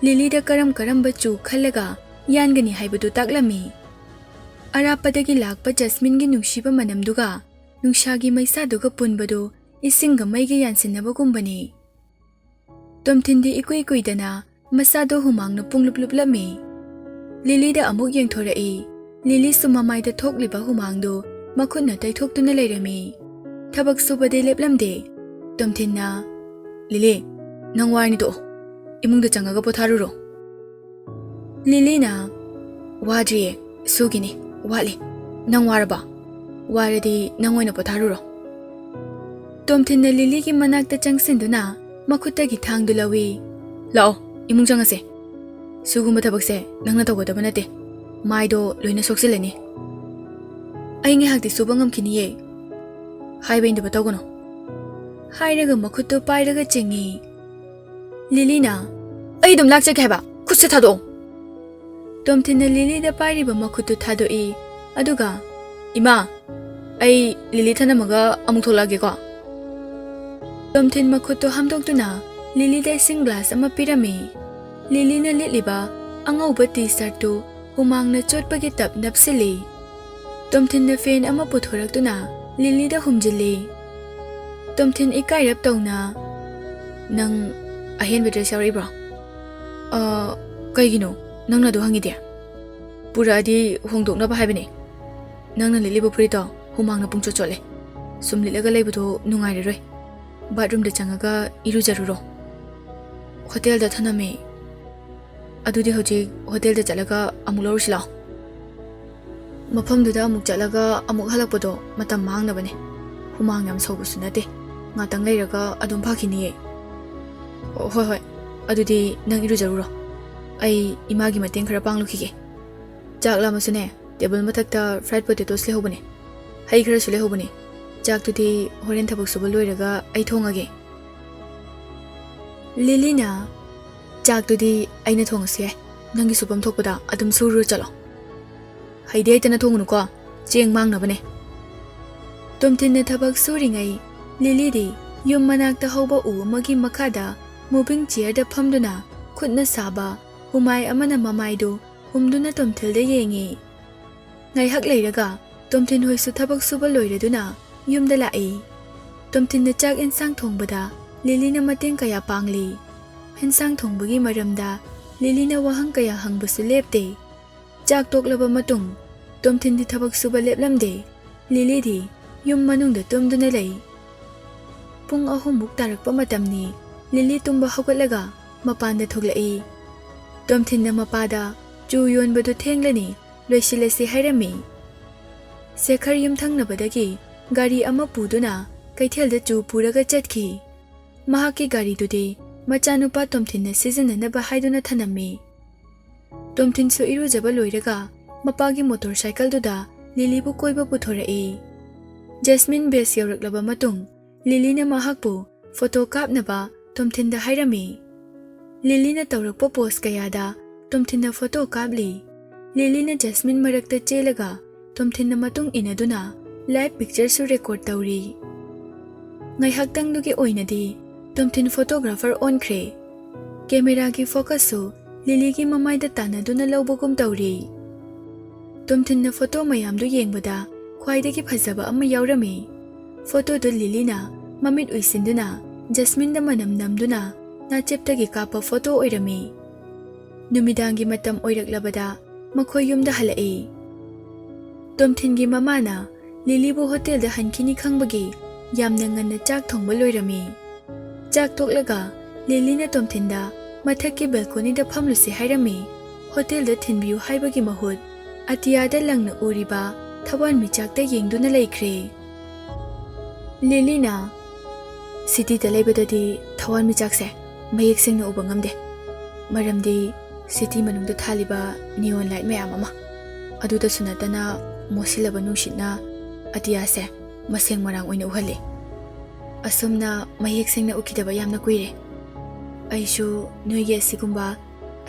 ꯂꯤꯂꯤꯗ ꯀꯔꯝ ꯀꯔꯝꯕ ꯆꯨ ꯈꯜꯂꯒ ꯌꯥꯟꯒꯅꯤ ꯍꯥꯏꯕꯗꯨ ꯇꯥꯛꯂꯝꯃꯤ꯫ ꯑꯔꯥꯞꯄꯗꯒꯤ ꯂꯥꯛꯄ ꯖꯁꯃꯤꯟꯒꯤ ꯅꯨꯡꯁꯤꯕ ꯃꯅꯝꯗꯨꯒ ꯅꯨꯡꯁꯥꯒꯤ ꯃꯩꯁꯥꯗꯨꯒ ꯄꯨꯟꯕꯗꯨ ꯏꯁꯤꯡꯒ ꯃꯩꯒ ꯌꯥꯟꯁꯤꯟꯅꯕꯒꯨꯝꯕꯅꯤ꯫ ꯇꯣꯝꯊꯤꯟꯗꯤ ꯏꯀꯨꯏ ꯀꯨꯏꯗꯅ ꯃꯁꯥꯗꯣ ꯍꯨꯃꯥꯡꯅ ꯄꯨꯡꯂꯨꯞ ꯂꯨꯞꯂꯝꯃꯤ꯫ ꯂꯤꯂꯤꯗ ꯑꯃꯨꯛ ꯌꯦꯡꯊꯣꯔꯛꯏ꯫ ꯂꯤꯂꯤꯁꯨ ꯃꯃꯥꯏꯗ ꯊꯣꯛꯂꯤꯕ ꯍꯨꯃꯥꯡꯗꯨ ꯃꯈꯨꯠꯅ ꯇꯩꯊꯣꯛꯇꯨꯅ ꯂꯩꯔꯝꯃꯤ꯫ ꯊꯕꯛ ꯁꯨꯕꯗꯤ ꯂꯦꯞꯂꯝꯗꯦ꯫ ꯇꯣꯝꯊꯤꯟꯅ, "ꯂꯤꯂꯤ, ꯅꯪ ꯋꯥꯔꯅꯤ ꯇꯣꯛꯑꯣ꯫ ꯏꯃꯨꯡꯗ ꯆꯪꯉꯒ ꯄꯣꯊꯥꯔꯨꯔꯣ꯫" ꯂꯤꯂꯤꯅ, "ꯋꯥꯗ꯭ꯔꯤꯌꯦ, ꯁꯨꯒꯤꯅꯤ, ꯋꯥꯠꯂꯤ꯫ ꯅꯪ ꯋꯥꯔꯕ? ꯋꯥꯔꯗꯤ ꯅꯪ ꯑꯣꯏꯅ ꯄꯣꯊꯥꯔꯨꯔꯣ꯫" ꯇꯣꯝꯊꯤꯟꯅ ꯂꯤꯂꯤꯒꯤ ꯃꯅꯥꯛꯇ ꯆꯪꯁꯤꯟꯗꯨꯅ ꯃꯈꯨꯠꯇꯒꯤ ꯊꯥꯡꯗꯨ ꯂꯧꯏ꯫ "ꯂꯥꯛꯑꯣ, ꯏꯃꯨꯡ ꯆꯪꯉꯁꯦ꯫ ꯁꯤꯒꯨꯝꯕ ꯊꯕꯛꯁꯦ ꯅꯪꯅ ꯇꯧꯒꯗꯕ ꯅꯠꯇꯦ꯫ ꯃꯥꯏꯗꯣ ꯂꯣꯏꯅ ꯁꯣꯛꯆꯤꯜꯂꯅꯤ꯫" "ꯑꯩ ꯉꯥꯏꯍꯥꯛꯇꯤ ꯁꯨꯕ ꯉꯝꯈꯤꯅꯤꯌꯦ꯫" "ꯍꯥꯏꯕ ꯏꯟꯗꯕ ꯇꯧꯒꯅꯨ꯫" ꯍꯥꯏꯔꯒ ꯃꯈꯨꯠꯇꯨ ꯄꯥꯏꯔꯒ ꯆꯤꯡꯏ꯫ ꯂꯤꯂꯤꯅ, "ꯑꯩ ꯑꯗꯨꯝ ꯂꯥꯛꯆꯒꯦ ꯍꯥꯏꯕ, ꯈꯨꯠꯁꯦ ꯊꯥꯗꯣꯛꯑꯣ꯫" ꯇꯣꯝꯊꯤꯟꯅ ꯂꯤꯂꯤꯗ ꯄꯥꯏꯔꯤꯕ ꯃꯈꯨꯠꯇꯨ ꯊꯥꯗꯣꯛꯏ꯫ ꯑꯗꯨꯒ, "ꯏꯃꯥ, ꯑꯩ ꯂꯤꯂꯤ ꯊꯅꯝꯃꯒ ꯑꯃꯨꯛ ꯊꯣꯛꯂꯛꯑꯒꯦꯀꯣ꯫" ꯇꯣꯝꯊꯤꯟ ꯃꯈꯨꯠꯇꯨ ꯍꯥꯝꯗꯣꯛꯇꯨꯅ ꯂꯤꯂꯤꯗ ꯏꯁꯤꯡ ꯒ꯭ꯂꯥꯁ ꯑꯃ ꯄꯤꯔꯝꯃꯤ꯫ ꯂꯤꯂꯤꯅ ꯂꯤꯠꯂꯤꯕ ꯑꯉꯧꯕ ꯇꯤ ꯁꯥꯔꯠꯇꯨ ꯍꯨꯃꯥꯡꯅ ꯆꯣꯠꯄꯒꯤ ꯇꯞ ꯅꯞꯁꯤꯜꯂꯤ꯫ ꯇꯣꯝꯊꯤꯟꯅ ꯐꯦꯟ ꯑꯃ ꯄꯨꯊꯣꯔꯛꯇꯨꯅ ꯂꯤꯂꯤꯗ ꯍꯨꯝꯖꯤꯜꯂꯤ꯫ ꯇꯣꯝꯊꯤꯟ ꯏꯀꯥꯏꯔꯞ ꯇꯧꯅ, "ꯅꯪ ꯑꯍꯦꯟꯕ ꯗ꯭ꯔꯦꯁ ꯌꯥꯎꯔꯛꯏꯕ꯭ꯔꯣ?" "ꯑ, ꯀꯩꯒꯤꯅꯣ? ꯅꯪꯅ ꯑꯗꯨ ꯍꯪꯉꯤꯗꯤ?" "ꯄꯨꯔꯛꯑꯗꯤ ꯍꯣꯡꯗꯣꯛꯅꯕ ꯍꯥꯏꯕꯅꯦ꯫ ꯅꯪꯅ ꯂꯤꯠꯂꯤꯕ ꯐꯨꯔꯤꯠꯇꯣ ꯍꯨꯃꯥꯡꯅ ꯄꯨꯡꯆꯣꯠ ꯆꯣꯠꯂꯦ꯫ ꯁꯨꯝ ꯂꯤꯠꯂꯒ ꯂꯩꯕꯗꯣ ꯅꯨꯡꯉꯥꯏꯔꯔꯣꯏ꯫ ꯕꯥꯠꯔꯨꯝꯗ ꯆꯪꯉꯒ ꯏꯔꯨꯖꯔꯨꯔꯣ꯫" "ꯍꯣꯇꯦꯜꯗ ꯊꯅꯝꯃꯦ꯫" "ꯑꯗꯨꯗꯤ ꯍꯧꯖꯤꯛ ꯍꯣꯇꯦꯜꯗ ꯆꯠꯂꯒ ꯑꯃꯨꯛ ꯂꯧꯔꯨꯁꯤ ꯂꯥꯛꯑꯣ꯫" "ꯃꯐꯝꯗꯨꯗ ꯑꯃꯨꯛ ꯆꯠꯂꯒ ꯑꯃꯨꯛ ꯍꯜꯂꯛꯄꯗꯣ ꯃꯇꯝ ꯃꯥꯡꯅꯕꯅꯦ꯫ ꯍꯨꯃꯥꯡ ꯌꯥꯝ ꯁꯧꯕꯁꯨ ꯅꯠꯇꯦ꯫ ꯉꯥꯛꯇꯪ ꯂꯩꯔꯒ ꯑꯗꯨꯝ ꯐꯈꯤꯅꯤꯌꯦ꯫" "ꯑꯣ, ꯍꯣꯏ, ꯍꯣꯏ꯫ ꯑꯗꯨꯗꯤ ꯅꯪ ꯏꯔꯨꯖꯔꯨꯔꯣ꯫ ꯑꯩ ꯏꯃꯥꯒꯤ ꯃꯇꯦꯡ ꯈꯔ ꯄꯥꯡꯂꯨꯈꯤꯒꯦ꯫ ꯆꯥꯛ ꯂꯥꯝꯃꯁꯨꯅꯦ, ꯇꯦꯕꯜ ꯃꯊꯛꯇ fried potatoes ꯂꯩꯍꯧꯕꯅꯦ꯫ ꯍꯩ ꯈꯔꯁꯨ ꯂꯩꯍꯧꯕꯅꯦ꯫ ꯆꯥꯛꯇꯨꯗꯤ ꯍꯣꯔꯦꯟ ꯊꯕꯛ ꯁꯨꯕ ꯂꯣꯏꯔꯒ ꯑꯩ ꯊꯣꯡꯉꯒꯦ꯫" ꯂꯤꯂꯤꯅ, "ꯆꯥꯛꯇꯨꯗꯤ ꯑꯩꯅ ꯊꯣꯡꯉꯁꯨ ꯌꯥꯏ꯫ ꯅꯪꯒꯤ ꯁꯨꯐꯝ ꯊꯣꯛꯄꯗ ꯑꯗꯨꯝ ꯁꯨꯔꯨꯔ ꯆꯠꯂꯣ꯫ ꯍꯩꯗꯤ ꯍꯩꯇꯅ ꯊꯣꯡꯉꯨꯅꯨꯀꯣ, ꯆꯦꯡ ꯃꯥꯡꯅꯕꯅꯦ꯫" ꯇꯣꯝꯊꯤꯟꯅ ꯊꯕꯛ ꯁꯨꯔꯤꯉꯩ ꯂꯤꯂꯤꯗꯤ ꯌꯨꯝ ꯃꯅꯥꯛꯇ ꯍꯧꯕ ꯎ ꯑꯃꯒꯤ ꯃꯈꯥꯗ moving chairꯗ ꯐꯝꯗꯨꯅ ꯈꯨꯠꯅ ꯁꯥꯕ ꯍꯨꯃꯥꯏ ꯑꯃꯅ ꯃꯃꯥꯏꯗꯨ ꯍꯨꯝꯗꯨꯅ ꯇꯣꯝꯊꯤꯜꯗ ꯌꯦꯡꯉꯤ꯫ ꯉꯥꯏꯍꯥꯛ ꯂꯩꯔꯒ ꯇꯣꯝꯊꯤꯟ ꯍꯣꯏꯁꯨ ꯊꯕꯛ ꯁꯨꯕ ꯂꯣꯏꯔꯗꯨꯅ ꯌꯨꯝꯗ ꯂꯥꯛꯏ꯫ ꯇꯣꯝꯊꯤꯟꯅ ꯆꯥꯛ ꯏꯟꯁꯥꯡ ꯊꯣꯡꯕꯗ ꯂꯤꯂꯤꯅ ꯃꯇꯦꯡ ꯀꯌꯥ ꯄꯥꯡꯂꯤ꯫ ꯏꯟꯁꯥꯡ ꯊꯣꯡꯕꯒꯤ ꯃꯔꯝꯗ ꯂꯤꯂꯤꯅ ꯋꯥꯍꯪ ꯀꯌꯥ ꯍꯪꯕꯁꯨ ꯂꯦꯞꯇꯦ꯫ ꯆꯥꯛ ꯇꯣꯛꯂꯕ ꯃꯇꯨꯡ ꯇꯣꯝꯊꯤꯟꯗꯤ ꯊꯕꯛ ꯁꯨꯕ ꯂꯦꯞꯂꯝꯗꯦ꯫ ꯂꯤꯂꯤꯗꯤ ꯌꯨꯝ ꯃꯅꯨꯡꯗ ꯇꯨꯝꯗꯨꯅ ꯂꯩ꯫ ꯄꯨꯡ ꯑꯍꯨꯝꯃꯨꯛ ꯇꯥꯔꯛꯄ ꯃꯇꯝꯅꯤ꯫ ꯂꯤꯂꯤ ꯇꯨꯝꯕ ꯍꯧꯒꯠꯂꯒ ꯃꯄꯥꯟꯗ ꯊꯣꯛꯂꯛꯏ꯫ ꯇꯣꯝꯊꯤꯟꯅ ꯃꯄꯥꯗ ꯆꯨ ꯌꯣꯟꯕꯗꯨ ꯊꯦꯡꯂꯅꯤ, ꯂꯣꯏꯁꯤꯜꯂꯁꯤ ꯍꯥꯏꯔꯝꯃꯤ꯫ ꯁꯦꯈꯔ ꯌꯨꯝꯊꯪꯅꯕꯗꯒꯤ ꯒꯥꯔꯤ ꯑꯃ ꯄꯨꯗꯨꯅ ꯀꯩꯊꯦꯜꯗ ꯆꯨ ꯄꯨꯔꯒ ꯆꯠꯈꯤ꯫ ꯃꯍꯥꯛꯀꯤ ꯒꯥꯔꯤꯗꯨꯗꯤ ꯃꯆꯥꯅꯨꯄꯥ ꯇꯣꯝꯊꯤꯟꯅ ꯁꯤꯖꯤꯟꯅꯅꯕ ꯍꯥꯏꯗꯨꯅ ꯊꯅꯝꯃꯤ꯫ ꯇꯣꯝꯊꯤꯟꯁꯨ ꯏꯔꯨꯖꯕ ꯂꯣꯏꯔꯒ ꯃꯄꯥꯒꯤ ꯃꯣꯇꯣꯔ ꯁꯥꯏꯀꯜꯗꯨꯗ ꯂꯤꯂꯤꯕꯨ ꯀꯣꯏꯕ ꯄꯨꯊꯣꯔꯛꯏ꯫ ꯖꯦꯁꯃꯤꯟ ꯕꯦꯁ ꯌꯧꯔꯛꯂꯕ ꯃꯇꯨꯡ ꯂꯤꯂꯤꯅ ꯃꯍꯥꯛꯄꯨ ꯐꯣꯇꯣ ꯀꯥꯞꯅꯕ ꯇꯣꯝꯊꯤꯟꯗ ꯍꯥꯏꯔꯝꯃꯤ꯫ ꯂꯤꯂꯤꯅ ꯇꯧꯔꯛꯄ ꯄꯣꯁ ꯀꯌꯥꯗ ꯇꯣꯝꯊꯤꯟꯅ ꯐꯣꯇꯣ ꯀꯥꯞꯂꯤ꯫ ꯂꯤꯂꯤꯅ ꯖꯦꯁꯃꯤꯟ ꯃꯔꯛꯇ ꯆꯦꯜꯂꯒ ꯇꯣꯝꯊꯤꯟꯅ ꯃꯇꯨꯡ ꯏꯟꯅꯗꯨꯅ ꯂꯥꯏꯚ ꯄꯤꯛꯆꯔꯁꯨ ꯔꯦꯀꯣꯔꯗ ꯇꯧꯔꯤ꯫ ꯉꯥꯏꯍꯥꯛꯇꯪꯗꯨꯒꯤ ꯑꯣꯏꯅꯗꯤ ꯇꯣꯝꯊꯤꯟ ꯐꯣꯇꯣꯒ꯭ꯔꯥꯐꯔ ꯑꯣꯟꯈ꯭ꯔꯦ꯫ ꯀꯦꯃꯦꯔꯥꯒꯤ ꯐꯣꯀꯁꯁꯨ ꯂꯤꯂꯤꯒꯤ ꯃꯃꯥꯏꯗ ꯇꯥꯟꯅꯗꯨꯅ ꯂꯧꯕꯒꯨꯝ ꯇꯧꯔꯤ꯫ ꯇꯣꯝꯊꯤꯟꯅ ꯐꯣꯇꯣ ꯃꯌꯥꯝꯗꯨ ꯌꯦꯡꯕꯗ ꯈ꯭ꯋꯥꯏꯗꯒꯤ ꯐꯖꯕ ꯑꯃ ꯌꯥꯎꯔꯝꯃꯤ꯫ ꯐꯣꯇꯣꯗꯨ ꯂꯤꯂꯤꯅ ꯃꯃꯤꯠ ꯎꯏꯁꯤꯟꯗꯨꯅ ꯖꯁꯃꯤꯟꯗ ꯃꯅꯝ ꯅꯝꯗꯨꯅ ꯅꯥꯆꯦꯞꯇꯒꯤ ꯀꯥꯞꯄ ꯐꯣꯇꯣ ꯑꯣꯏꯔꯝꯃꯤ꯫ ꯅꯨꯃꯤꯗꯥꯡꯒꯤ ꯃꯇꯝ ꯑꯣꯏꯔꯛꯂꯕꯗ ꯃꯈꯣꯏ ꯌꯨꯝꯗ ꯍꯜꯂꯛꯏ꯫ ꯇꯣꯝꯊꯤꯟꯒꯤ ꯃꯃꯥꯅ ꯂꯤꯂꯤꯕꯨ ꯍꯣꯇꯦꯜꯗ ꯍꯟꯈꯤꯅꯤ ꯈꯪꯕꯒꯤ ꯌꯥꯝꯅ ꯉꯟꯅ ꯆꯥꯛ ꯊꯣꯡꯕ ꯂꯣꯏꯔꯝꯃꯤ꯫ ꯆꯥꯛ ꯇꯣꯛꯂꯒ ꯂꯤꯂꯤꯅ ꯇꯣꯝꯊꯤꯟꯗ ꯃꯊꯛꯀꯤ ꯕꯦꯜꯀꯣꯅꯤꯗ ꯐꯝꯂꯨꯁꯤ ꯍꯥꯏꯔꯝꯃꯤ꯫ ꯍꯣꯇꯦꯜꯗ ꯊꯤꯟꯕꯤꯌꯨ ꯍꯥꯏꯕꯒꯤ ꯃꯍꯨꯠ ꯑꯇꯤꯌꯥꯗ ꯂꯪꯅ ꯎꯔꯤꯕ ꯊꯋꯥꯟꯃꯤꯆꯥꯛꯇ ꯌꯦꯡꯗꯨꯅ ꯂꯩꯈ꯭ꯔꯦ꯫ ꯂꯤꯂꯤꯅ, "ꯁꯤꯇꯤꯗ ꯂꯩꯕꯗꯗꯤ ꯊꯋꯥꯟꯃꯤꯆꯥꯛꯁꯦ ꯃꯌꯦꯛ ꯁꯦꯡꯅ ꯎꯕ ꯉꯝꯗꯦ꯫ ꯃꯔꯝꯗꯤ ꯁꯤꯇꯤ ꯃꯅꯨꯡꯗ ꯊꯥꯜꯂꯤꯕ neon light ꯃꯌꯥꯝ ꯑꯃ, ꯑꯗꯨꯗꯁꯨ ꯅꯠꯇꯅ ꯃꯣꯠꯁꯤꯜꯂꯕ ꯅꯨꯡꯁꯤꯠꯅ ꯑꯇꯤꯌꯥꯁꯦ ꯃꯁꯦꯡ ꯃꯔꯥꯡ ꯑꯣꯏꯅ ꯎꯍꯜꯂꯤ꯫ ꯑꯁꯨꯝꯅ ꯃꯌꯦꯛ ꯁꯦꯡꯅ ꯎꯈꯤꯗꯕ ꯌꯥꯝꯅ ꯀꯨꯏꯔꯦ꯫ ꯑꯩꯁꯨ ꯅꯣꯏꯒꯤ ꯑꯁꯤꯒꯨꯝꯕ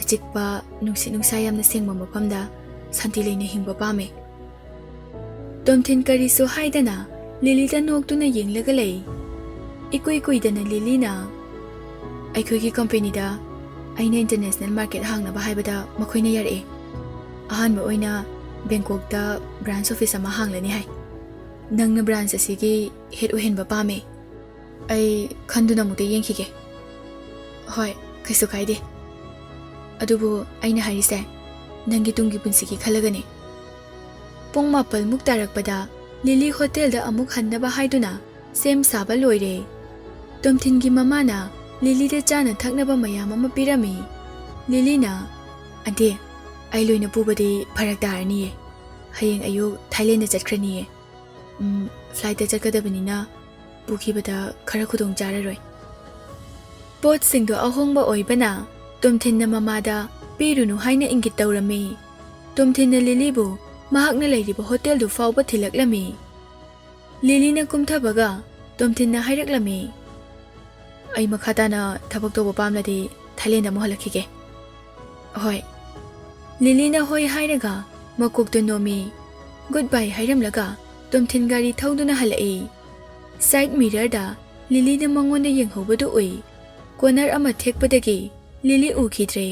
ꯑꯆꯤꯛꯄ, ꯅꯨꯡꯁꯤꯠ ꯅꯨꯡꯁꯥ ꯌꯥꯝꯅ ꯁꯦꯡꯕ ꯃꯐꯝꯗ ꯁꯥꯟꯇꯤ ꯂꯩꯅ ꯍꯤꯡꯕ ꯄꯥꯝꯃꯦ꯫" ꯇꯣꯝꯊꯤꯟ ꯀꯔꯤꯁꯨ ꯍꯥꯏꯗꯅ ꯂꯤꯂꯤꯗ ꯅꯣꯛꯇꯨꯅ ꯌꯦꯡꯂꯒ ꯂꯩ꯫ ꯏꯀꯨꯏ ꯀꯨꯏꯗꯅ ꯂꯤꯂꯤꯅ, "ꯑꯩꯈꯣꯏꯒꯤ ꯀꯝꯄꯦꯅꯤꯗ ꯑꯩꯅ international market ꯍꯥꯡꯅꯕ ꯍꯥꯏꯕꯗ ꯃꯈꯣꯏꯅ ꯌꯥꯔꯛꯑꯦ꯫ ꯑꯍꯥꯟꯕ ꯑꯣꯏꯅ ꯕꯦꯡꯀꯣꯛꯇ branch office ꯑꯃ ꯍꯥꯡꯂꯅꯤ ꯍꯥꯏ꯫ ꯅꯪꯅ ꯕ꯭ꯔꯥꯟꯆ ꯑꯁꯤꯒꯤ ꯍꯦꯗ ꯑꯣꯏꯍꯟꯕ ꯄꯥꯝꯃꯦ꯫ ꯑꯩ ꯈꯟꯗꯨꯅ ꯑꯃꯨꯛꯇ ꯌꯦꯡꯈꯤꯒꯦ꯫ ꯍꯣꯏ, ꯀꯩꯁꯨ ꯀꯥꯏꯗꯦ꯫ ꯑꯗꯨꯕꯨ ꯑꯩꯅ ꯍꯥꯏꯔꯤꯁꯦ, ꯅꯪꯒꯤ ꯇꯨꯡꯒꯤ ꯄꯨꯟꯁꯤꯒꯤ ꯈꯜꯂꯒꯅꯦ꯫ ꯄꯨꯡ ꯃꯥꯄꯜꯃꯨꯛ ꯇꯥꯔꯛꯄꯗ ꯂꯤꯂꯤ ꯍꯣꯇꯦꯜꯗ ꯑꯃꯨꯛ ꯍꯟꯅꯕ ꯍꯥꯏꯗꯨꯅ ꯁꯦꯝ ꯁꯥꯕ ꯂꯣꯏꯔꯦ꯫ ꯇꯣꯝꯊꯤꯟꯒꯤ ꯃꯃꯥꯅ ꯂꯤꯂꯤꯗ ꯆꯥꯅ ꯊꯛꯅꯕ ꯃꯌꯥꯝ ꯑꯃ ꯄꯤꯔꯝꯃꯤ꯫ ꯂꯤꯂꯤꯅ, "ꯑꯟꯇꯤ, ꯑꯩ ꯂꯣꯏꯅ ꯄꯨꯕꯗꯤ ꯐꯔꯛ ꯇꯥꯔꯅꯤꯌꯦ꯫ ꯍꯌꯦꯡ ꯑꯌꯨꯛ ꯊꯥꯏꯂꯦꯟꯗ ꯆꯠꯈ꯭ꯔꯅꯤꯌꯦ꯫ ꯎꯝ, ꯐ꯭ꯂꯥꯏꯠꯇ ꯆꯠꯀꯗꯕꯅꯤꯅ ꯄꯨꯈꯤꯕꯗ ꯈꯔ ꯈꯨꯗꯣꯡ ꯆꯥꯔꯔꯣꯏ"꯫ ꯄꯣꯠꯁꯤꯡꯗꯣ ꯑꯍꯣꯡꯕ ꯑꯣꯏꯕꯅ ꯇꯣꯝꯊꯤꯟꯅ ꯃꯃꯥꯗ ꯄꯤꯔꯨꯅꯨ ꯍꯥꯏꯅ ꯏꯪꯒꯤꯠ ꯇꯧꯔꯝꯃꯤ꯫ ꯇꯣꯝꯊꯤꯟꯅ ꯂꯤꯂꯤꯕꯨ ꯃꯍꯥꯛꯅ ꯂꯩꯔꯤꯕ ꯍꯣꯇꯦꯜꯗꯨ ꯐꯥꯎꯕ ꯊꯤꯜꯂꯛꯂꯝꯃꯤ꯫ ꯂꯤꯂꯤꯅ ꯀꯨꯝꯊꯕꯒ ꯇꯣꯝꯊꯤꯟꯅ ꯍꯥꯏꯔꯛꯂꯝꯃꯤ, "ꯑꯩ ꯃꯈꯥ ꯇꯥꯅ ꯊꯕꯛ ꯇꯧꯕ ꯄꯥꯝꯂꯗꯤ ꯊꯥꯏꯂꯦꯟꯗ ꯑꯃꯨꯛ ꯍꯜꯂꯛꯈꯤꯒꯦ"꯫ "ꯍꯣꯏ"꯫ ꯂꯤꯂꯤꯅ ꯍꯣꯏ ꯍꯥꯏꯔꯒ ꯃꯀꯣꯛꯇꯨ ꯅꯣꯝꯃꯤ꯫ ꯒꯨꯗ ꯕꯥꯏ ꯍꯥꯏꯔꯝꯂꯒ ꯇꯣꯝꯊꯤꯟ ꯒꯥꯔꯤ ꯊꯧꯗꯨꯅ ꯍꯜꯂꯛꯏ꯫ ꯁꯥꯏꯗ ꯃꯤꯔꯔꯗ ꯂꯤꯂꯤꯅ ꯃꯉꯣꯟꯗ ꯌꯦꯡꯍꯧꯕꯗꯨ ꯎꯏ꯫ ꯀꯣꯅꯔ ꯑꯃ ꯊꯦꯛꯄꯗꯒꯤ ꯂꯤꯂꯤ ꯎꯈꯤꯗ꯭ꯔꯦ꯫